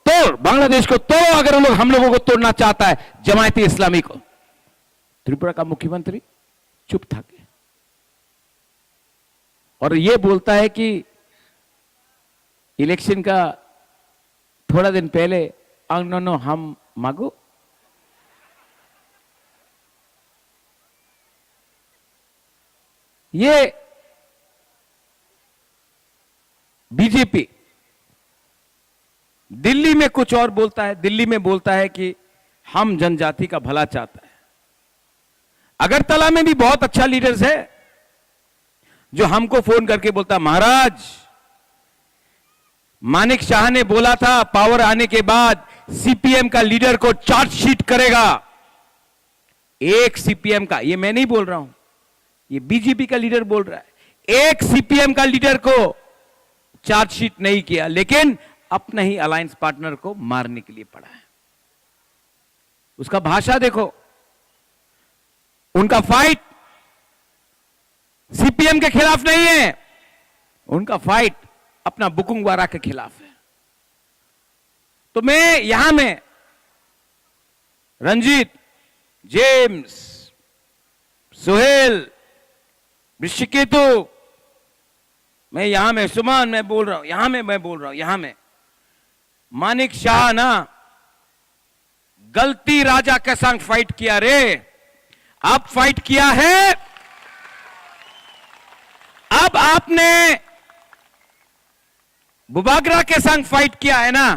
तोड़, बांग्लादेश को तोड़ो, अगर वो लोग हम लोगों को तोड़ना चाहता है, जमायती इस्लामी को। त्रिपुरा का मुख्यमंत्री चुप था। और ये बोलता है कि इलेक्शन का थोड़ा दिन पहले आंगनोनो हम मागो। ये बीजेपी दिल्ली में कुछ और बोलता है, दिल्ली में बोलता है कि हम जनजाति का भला चाहता है। अगरतला में भी बहुत अच्छा लीडर्स है जो हमको फोन करके बोलता, महाराज, मानिक शाह ने बोला था पावर आने के बाद सीपीएम का लीडर को चार्जशीट करेगा। एक सीपीएम का, ये मैं नहीं बोल रहा हूं, ये बीजेपी का लीडर बोल रहा है, एक सीपीएम का लीडर को चार्जशीट नहीं किया, लेकिन अपना ही अलायंस पार्टनर को मारने के लिए पड़ा है। उसका भाषा देखो, उनका फाइट सीपीएम के खिलाफ नहीं है, उनका फाइट अपना बुकुंगवारा के खिलाफ है। तो मैं यहां में रंजीत, जेम्स, सोहेल, ऋषिकेतु, मैं यहां में सुमन, मैं बोल रहा हूं, यहां में मैं बोल रहा हूं, यहां में मानिक शाह ना गलती राजा के संग फाइट किया रे, अब फाइट किया है। अब आपने बुबागरा के संग फाइट किया है ना,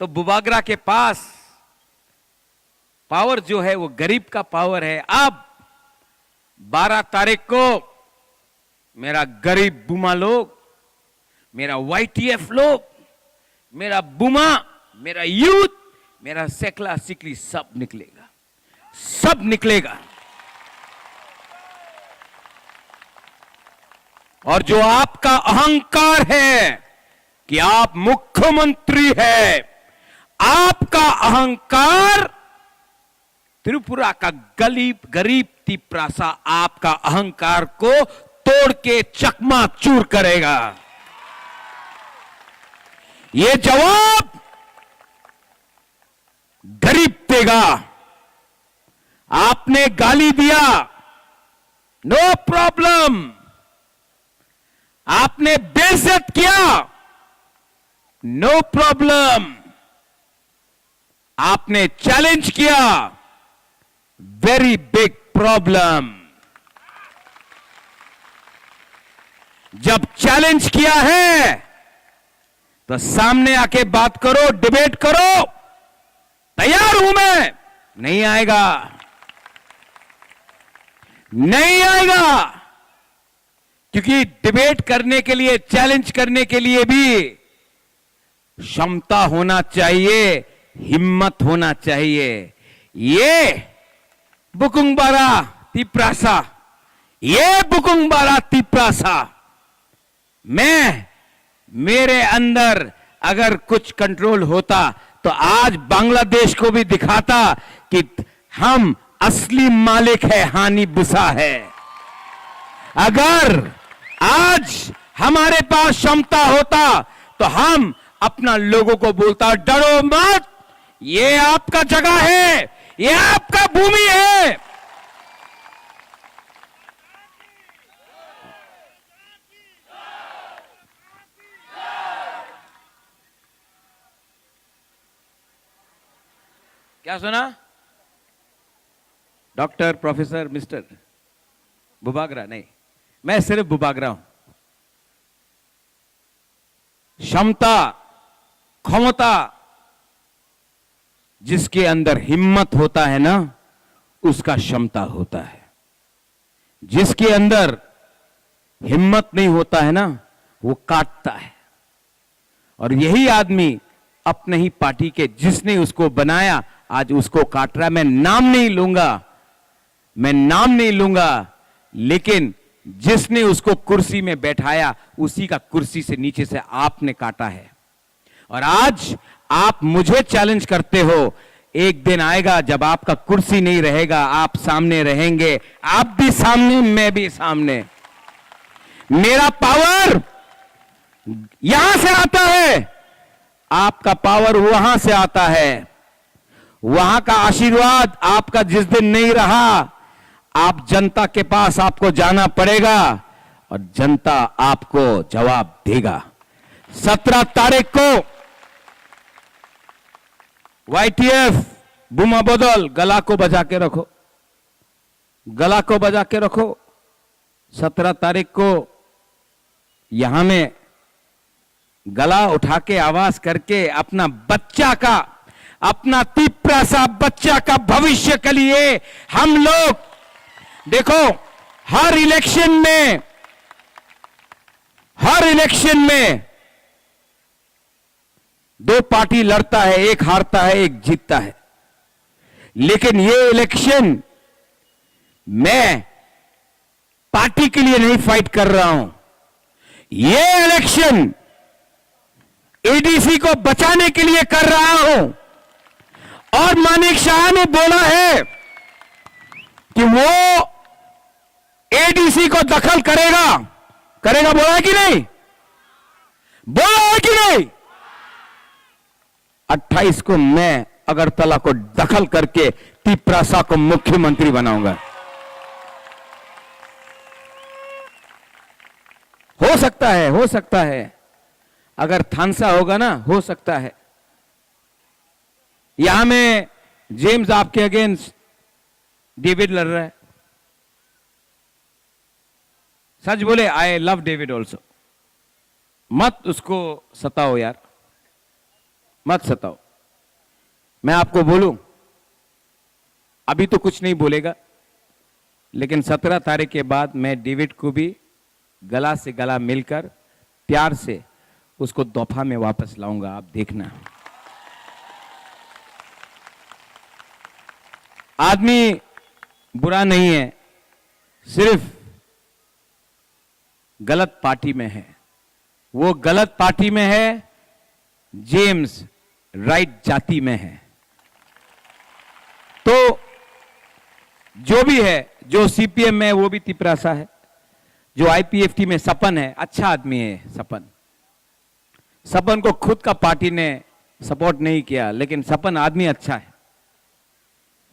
तो बुबागरा के पास पावर जो है वो गरीब का पावर है। अब बारह तारीख को मेरा गरीब बुमा लोग, मेरा वाईटीएफ लोग, मेरा बुमा, मेरा यूथ, मेरा सेकला सिकली सब निकलेगा, सब निकलेगा। और जो आपका अहंकार है कि आप मुख्यमंत्री है, आपका अहंकार त्रिपुरा का गरीब, गरीब तिपरासा आपका अहंकार को तोड़ के चकमा चूर करेगा। ये जवाब गरीब देगा। आपने गाली दिया, नो प्रॉब्लम। आपने बेइज्जत किया, नो प्रॉब्लम। आपने चैलेंज किया, वेरी बिग प्रॉब्लम। जब चैलेंज किया है तो सामने आके बात करो, डिबेट करो। तैयार हूं मैं। नहीं आएगा, नहीं आएगा। क्योंकि डिबेट करने के लिए, चैलेंज करने के लिए भी क्षमता होना चाहिए, हिम्मत होना चाहिए। ये बुकुंग बारा तिप्रासा, ये बुकुंग बारा तिप्रासा, मैं, मेरे अंदर अगर कुछ कंट्रोल होता तो आज बांग्लादेश को भी दिखाता कि हम असली मालिक है, हानि बुसा है। अगर आज हमारे पास क्षमता होता तो हम अपना लोगों को बोलता, "डरो मत, ये आपका जगह है, ये आपका भूमि है।" क्या सुना? डॉक्टर, प्रोफेसर, मिस्टर बुबागरा नहीं, मैं सिर्फ बुबागरा हूं। क्षमता, क्षमता, जिसके अंदर हिम्मत होता है ना, उसका क्षमता होता है। जिसके अंदर हिम्मत नहीं होता है ना, वो काटता है। और यही आदमी अपने ही पार्टी के, जिसने उसको बनाया, आज उसको काट रहा है। मैं नाम नहीं लूंगा, मैं नाम नहीं लूंगा, लेकिन जिसने उसको कुर्सी में बैठाया, उसी का कुर्सी से नीचे से आपने काटा है। और आज आप मुझे चैलेंज करते हो, एक दिन आएगा जब आपका कुर्सी नहीं रहेगा, आप सामने रहेंगे, आप भी सामने, मैं भी सामने। मेरा पावर यहां से आता है, आपका पावर वहां से आता है। वहां का आशीर्वाद आपका जिस दिन नहीं रहा, आप जनता के पास आपको जाना पड़ेगा और जनता आपको जवाब देगा। सत्रह तारीख को वाईटीएफ बुमा बदल गला को बजा के रखो, गला को बजा के रखो। सत्रह तारीख को यहां में गला उठा के आवाज करके अपना बच्चा का, अपना तिप्रासा बच्चा का भविष्य के लिए हम लोग, देखो, हर इलेक्शन में, हर इलेक्शन में दो पार्टी लड़ता है, एक हारता है, एक जीतता है, लेकिन ये इलेक्शन मैं पार्टी के लिए नहीं फाइट कर रहा हूं, ये इलेक्शन एडीसी को बचाने के लिए कर रहा हूं। और मानिक शाह ने बोला है कि वो एडीसी को दखल करेगा, करेगा, बोला है कि नहीं? बोला है कि नहीं? अट्ठाईस को मैं अगरतला को दखल करके तिप्रासा को मुख्यमंत्री बनाऊंगा। हो सकता है, हो सकता है, अगर थानसा होगा ना, हो सकता है। यहां में जेम्स आपके अगेंस्ट डेविड लड़ रहा है। सच बोले, आई लव डेविड ऑल्सो। मत उसको सताओ यार, मत सताओ। मैं आपको बोलूं, अभी तो कुछ नहीं बोलेगा, लेकिन सत्रह तारीख के बाद मैं डेविड को भी गला से गला मिलकर प्यार से उसको दफा में वापस लाऊंगा, आप देखना। आदमी बुरा नहीं है, सिर्फ गलत पार्टी में है। वो गलत पार्टी में है, जेम्स राइट जाति में है। तो जो भी है, जो सीपीएम में है, वो भी तिपरासा है, जो आईपीएफटी में सपन है, अच्छा आदमी है सपन। सपन को खुद का पार्टी ने सपोर्ट नहीं किया, लेकिन सपन आदमी अच्छा है,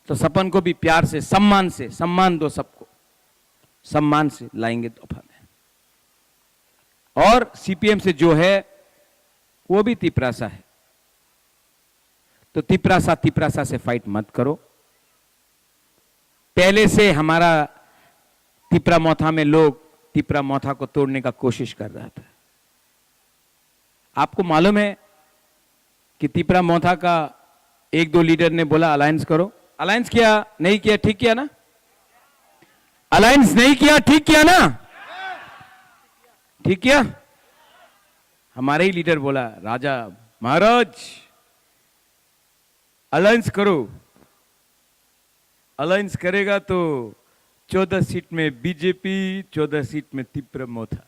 तो सपन को भी प्यार से, सम्मान से, सम्मान दो सबको, सम्मान से लाएंगे तोहफा में। और सीपीएम से जो है, वो भी तिपरासा है, तो तिपरासा तिपरासा से फाइट मत करो। पहले से हमारा तिपरा मोथा में लोग तिपरा मोथा को तोड़ने का कोशिश कर रहा था। आपको मालूम है कि तिपरा मोथा का एक दो लीडर ने बोला, अलायंस करो। अलायंस किया, नहीं किया, ठीक किया ना? अलायंस नहीं किया, ठीक किया ना? ठीक क्या? हमारा ही लीडर बोला, राजा महाराज, अलायंस करो। अलायंस करेगा तो चौदह सीट में बीजेपी, चौदह सीट में Tipra Motha.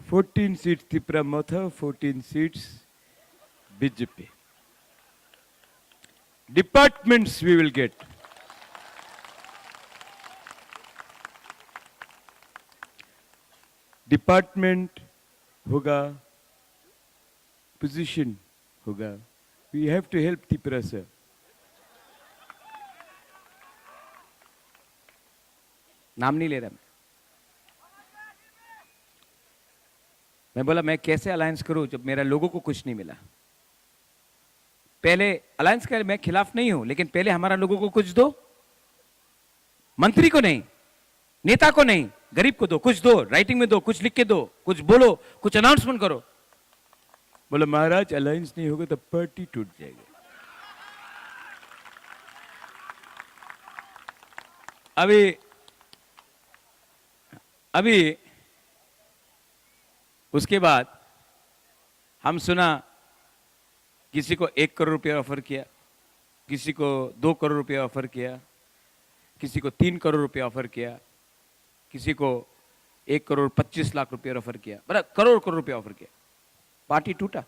Fourteen seat Tipra Motha, fourteen seats BJP. Departments we will get. Department होगा, पोजीशन होगा। We have to help Tipra sir. नाम नहीं ले रहा मैं। मैं बोला, मैं कैसे अलायंस करूं जब मेरा लोगों को कुछ नहीं मिला? पहले अलायंस का मैं खिलाफ नहीं हूं, लेकिन पहले हमारा लोगों को कुछ दो। मंत्री को नहीं, नेता को नहीं, गरीब को दो, कुछ दो, राइटिंग में दो, कुछ लिख के दो, कुछ बोलो, कुछ अनाउंसमेंट करो। बोला, महाराज, अलायंस नहीं होगा तो पार्टी टूट जाएगा। अभी, अभी उसके बाद हम सुना, किसी को एक करोड़ रुपया ऑफर किया, किसी को दो करोड़ रुपया ऑफर किया, किसी को तीन करोड़ रुपया ऑफर किया, किसी को एक करोड़ पच्चीस लाख रुपया ऑफर किया, बड़ा करोड़ करोड़ रुपया ऑफर किया। पार्टी टूटा,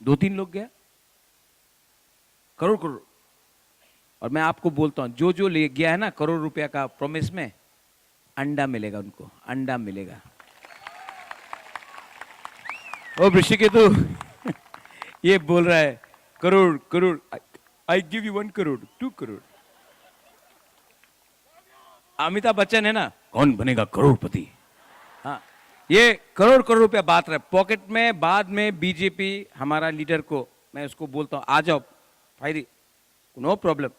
दो तीन लोग गया, करोड़ करोड़। और मैं आपको बोलता हूं, जो जो ले गया है ना करोड़ रुपया का प्रॉमिस में, अंडा मिलेगा उनको, अंडा मिलेगा। ओ ऋषिकेतु, ये बोल रहा है, crore crore, I give you one crore, two crore. Amitabh Bachchan है ना, कौन बनेगा करोड़पति? हाँ, ये करोड़ करोड़ रुपया बांट रहे पॉकेट में। बाद में बीजेपी हमारा लीडर को, मैं उसको बोलता हूँ, आ जाओ भाई, नो प्रॉब्लम।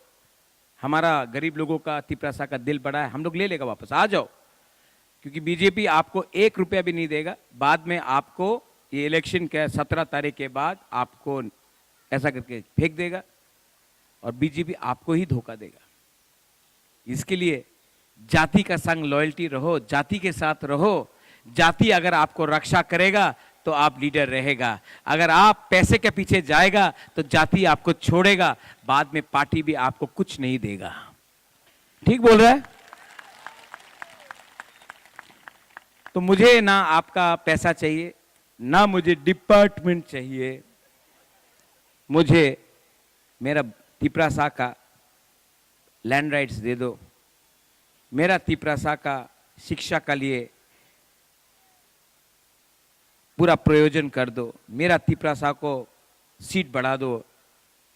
हमारा गरीब लोगों का, तिपरासा का दिल बड़ा है, हम लोग ले लेगा वापस, आ जाओ। क्योंकि बीजेपी आपको एक रुपया भी नहीं देगा। बाद में आपको ये इलेक्शन के सत्रह तारीख के बाद आपको ऐसा करके फेंक देगा और बीजेपी आपको ही धोखा देगा। इसके लिए जाति का संग लॉयल्टी रहो, जाति के साथ रहो। जाति अगर आपको रक्षा करेगा तो आप लीडर रहेगा। अगर आप पैसे के पीछे जाएगा तो जाति आपको छोड़ेगा, बाद में पार्टी भी आपको कुछ नहीं देगा। ठीक बोल रहा है? तो मुझे ना आपका पैसा चाहिए, ना मुझे डिपार्टमेंट चाहिए। मुझे मेरा तिपरासा का लैंड राइट्स दे दो, मेरा तिपरासा का शिक्षा का लिए पूरा प्रयोजन कर दो, मेरा तिपरासा को सीट बढ़ा दो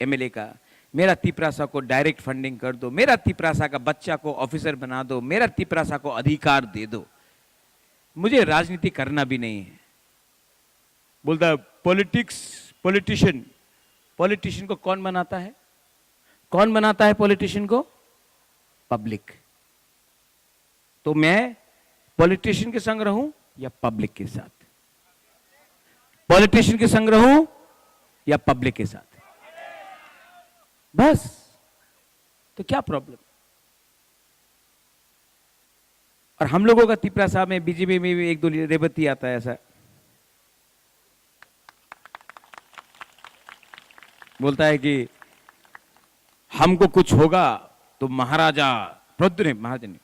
एमएलए का, मेरा तिपरासा को डायरेक्ट फंडिंग कर दो, मेरा तिपरासा का बच्चा को ऑफिसर बना दो, मेरा तिपरासा को अधिकार दे दो। मुझे राजनीति करना भी नहीं है। बोलता है, पॉलिटिक्स, पॉलिटिशियन, पॉलिटिशियन को कौन बनाता है? कौन बनाता है पॉलिटिशियन को? पब्लिक। तो मैं पॉलिटिशियन के संग रहूं या पब्लिक के साथ? पॉलिटिशियन के संग रहूं या पब्लिक के साथ? बस। तो क्या प्रॉब्लम? और हम लोगों का तिपरासा में, बीजेपी में भी एक दो रेवती आता है ऐसा, बोलता है कि हमको कुछ होगा तो महाराजा प्रद्युत, नहीं, महाराजा नहीं,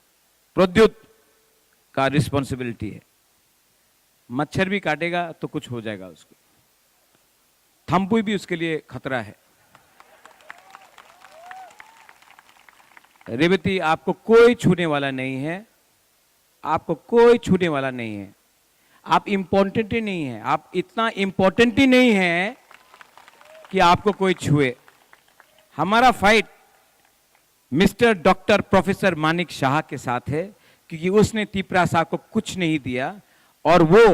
प्रद्युत का रिस्पॉन्सिबिलिटी है। मच्छर भी काटेगा तो कुछ हो जाएगा उसको। थम्पुई भी उसके लिए खतरा है। रेवती, आपको कोई छूने वाला नहीं है, आपको कोई छूने वाला नहीं है। आप इम्पोर्टेंट ही नहीं है, आप इतना इम्पोर्टेंट ही नहीं है कि आपको कोई छुए। हमारा fight mister doctor professor Manik Shah के साथ है, क्योंकि उसने तिपरासा को कुछ नहीं दिया, और वो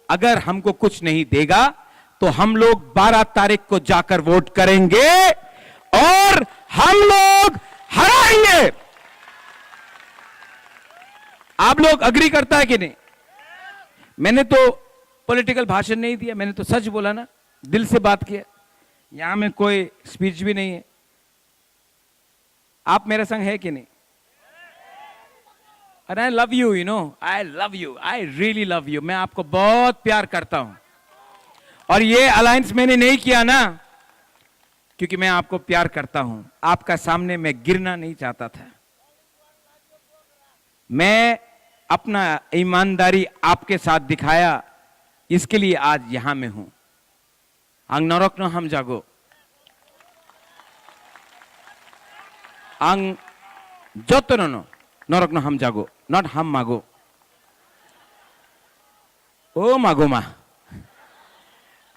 अगर हमको कुछ नहीं देगा तो हम लोग बारह तारीख को जाकर वोट करेंगे और हम लोग हराएंगे। आप लोग अग्री करता है कि नहीं? मैंने तो पॉलिटिकल भाषण नहीं दिया, मैंने तो सच बोला ना, दिल से बात किया। यहां में कोई स्पीच भी नहीं है। आप मेरे संग है कि नहीं? And I love you, you know, I love you, I really love you. मैं आपको बहुत प्यार करता हूं। और ये अलायंस मैंने नहीं किया ना, क्योंकि मैं आपको प्यार करता हूं। आपका सामने मैं गिरना नहीं चाहता था। मैं अपना ईमानदारी आपके साथ दिखाया, इसके लिए आज यहां मैं हूं। Ang norokno hamjago. Ang jotono no norokno hamjago, not hammago. O mago ma.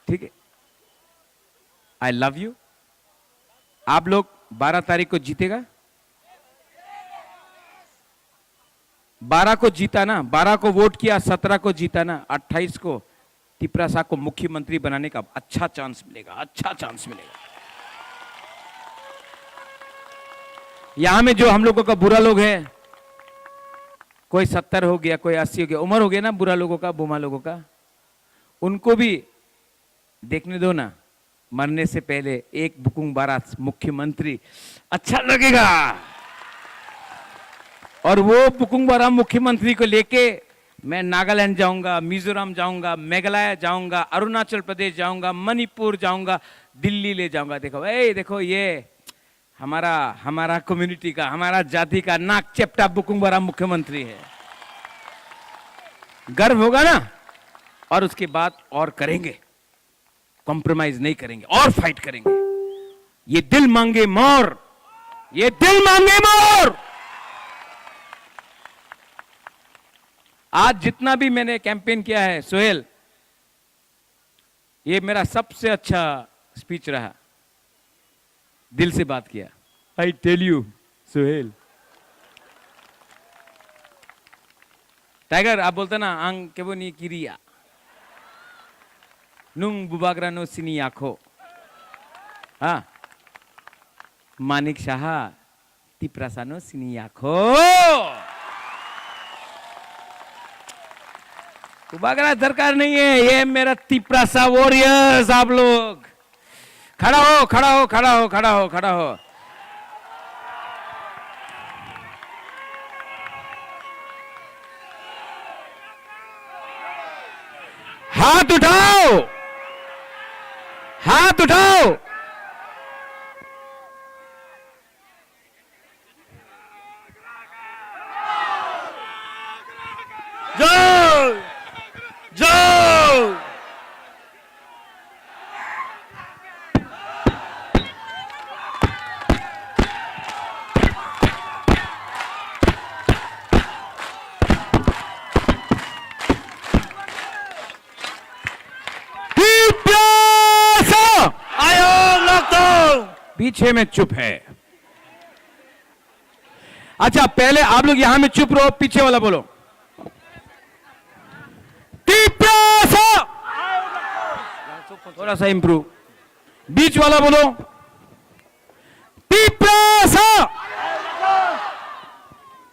ठीक है? I love you. आप लोग बारह तारीख को जीतेगा? बारह को जीता ना, बारह को वोट किया, सत्रह को जीता ना, अट्ठाईस को तिपरासा को मुख्यमंत्री बनाने का अच्छा चांस मिलेगा, अच्छा चांस मिलेगा। यहां में जो हम लोगों का बूढ़ा लोग हैं, कोई सत्तर हो गया, कोई अस्सी हो गया, उम्र हो गया ना बूढ़ा लोगों का, बूढ़ा लोगों का, उनको भी देखने दो ना, मरने से पहले एक बुकुंग बारा मुख्यमंत्री अच्छा लगेगा। और वो बुकुंग बारा मुख्यमंत्री को लेके मैं नागालैंड जाऊंगा, मिजोरम जाऊंगा, मेघालय जाऊंगा, अरुणाचल प्रदेश जाऊंगा, मणिपुर जाऊंगा, दिल्ली ले जाऊंगा। देखो, ए, देखो, ये हमारा, हमारा कम्युनिटी का, हमारा जाति का नाक चेपटा बुकुंग बारा मुख्यमंत्री है। गर्व होगा ना? और उसके बाद और करेंगे, कॉम्प्रोमाइज नहीं करेंगे और फाइट करेंगे। ये दिल मांगे मोर, ये दिल मांगे मोर। आज जितना भी मैंने कैंपेन किया है, सोहेल, ये मेरा सबसे अच्छा स्पीच रहा, दिल से बात किया। I tell you, Sohail. Tiger, आप बोलते ना, ang kebo ni kiriya। Nung bubagra no sini yakho। हाँ। मानिक शाह, तिपरासा नो सिनी याखो। उबागरा दरकार नहीं है, ये मेरा तिपरासा वॉरियर्स आप लोग। खड़ा हो, खड़ा हो, खड़ा हो, खड़ा हो, खड़ा हो। हाथ उठाओ, हाथ उठाओ। जय, जय। Tiprasa! Ayok lokthung! पीछे में चुप है। अच्छा, पहले आप लोग यहां में चुप रहो, पीछे वाला बोलो। तिप्रासा। थोड़ा सा इम्प्रूव। बीच वाला बोलो। तिप्रासा।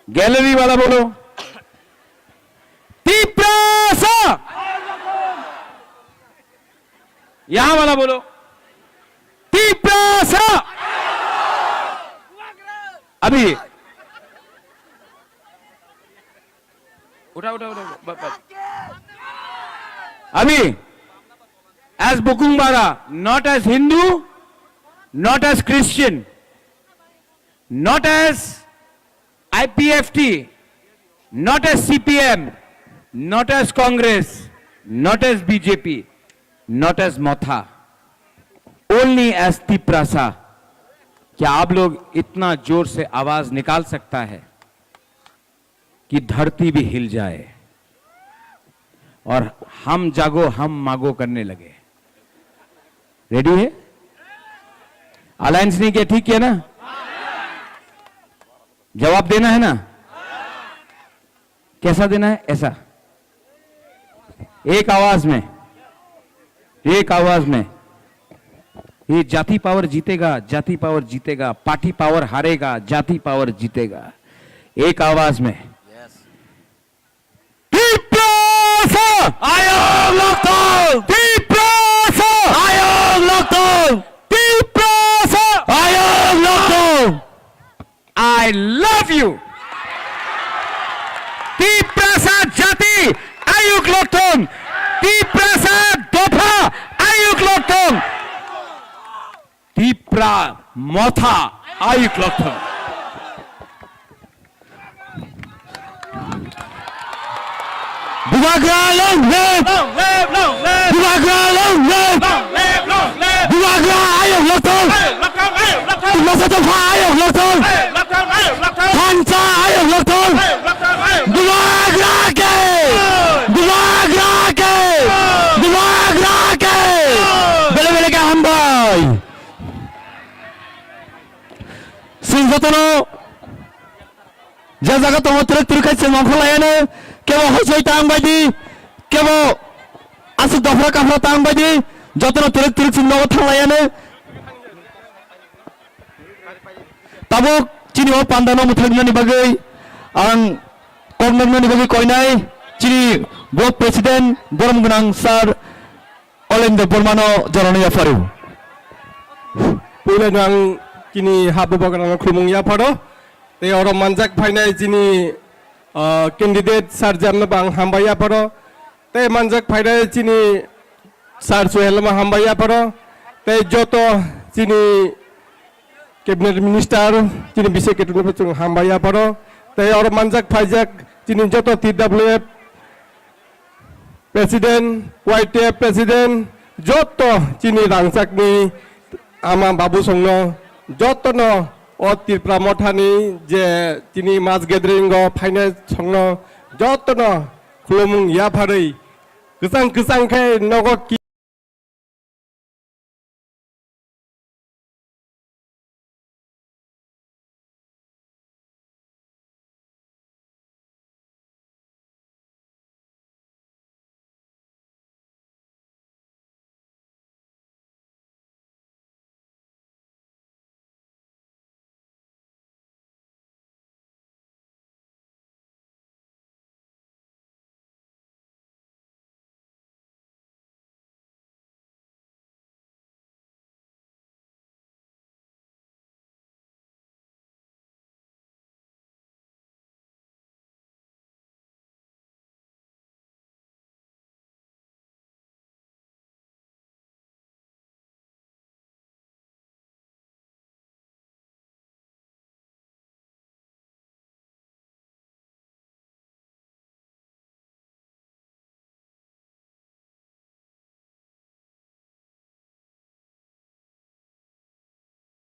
गैलरी वाला बोलो। तिप्रासा। यहां वाला बोलो। तिप्रासा। अभी। उठा, उठा, उठा, उठा। ब-, ब-, अभी, as Bukungbara, not as Hindu, not as Christian, not as I P F T, not as C P M, not as Congress, not as B J P, not as Motha, only as Tiprasa। क्या आप लोग इतना जोर से आवाज निकाल सकता है कि धरती भी हिल जाए और हम जागो हम मागो करने लगे? रेडी है? अलायंस नहीं किया, ठीक किया ना? जवाब देना है ना? कैसा देना है? ऐसा, एक आवाज में, एक आवाज में। ये जाति पावर जीतेगा, जाति पावर जीतेगा, पार्टी पावर हारेगा, जाति पावर जीतेगा। एक आवाज में। Tiprasa! Ayok lokthung! Tiprasa! Ayok lokthung! Tiprasa! Ayok lokthung! I love you. Tiprasa dopha ayuk lokthong. Tipra motha ayuk lokthong. Bubagra long live! Long live, long live! Bubagra long live! Long live, long live! Bubagra ayuk lokthong! Ayuk lokthong, ayuk lokthong! Tiprasa dopha ayuk lokthong! Ayuk lokthong, ayuk lokthong! Thansa ayuk lokthong! Ayuk lokthong, ayuk lokthong! Bubagra ke! Bubagra ke! Bubagra ke! Bele bele ke hambai! Chwng jotono je jaga tongo twrwk twrwk khai chwng ongkhorlaiano, kebo hosoi tang bai di, kebo aswk dofra kaphra tang bai di, jotono twrwk twrwk chwng nogo thanglaiano. Tabuk chini o pandano mwthangjaknani bagwi ang koknoknani bagwi koinai chini block president borom gwnang sir Olendra Bormano jorano yapharo. Puila no ang chini ha bubagrano khulumung yapharo. Tei oro manjak phainai chini, ah, candidate sir Jamno bo ang hambai yapharo. Tei manjak phainai chini sir Suhelno hambai yapharo. Tei joto chini cabinet minister chini bisi ketu no chwng hambai yapharo. Tei oro manjak phaijak chini joto T W F President, Y T F President, joto chini rangchakni ama babu songno, jotono o Tipra Mothani je chini mass gathering o phainai songno, jotono khulumung yapharwi, kwchang kwchang khe nogo ki-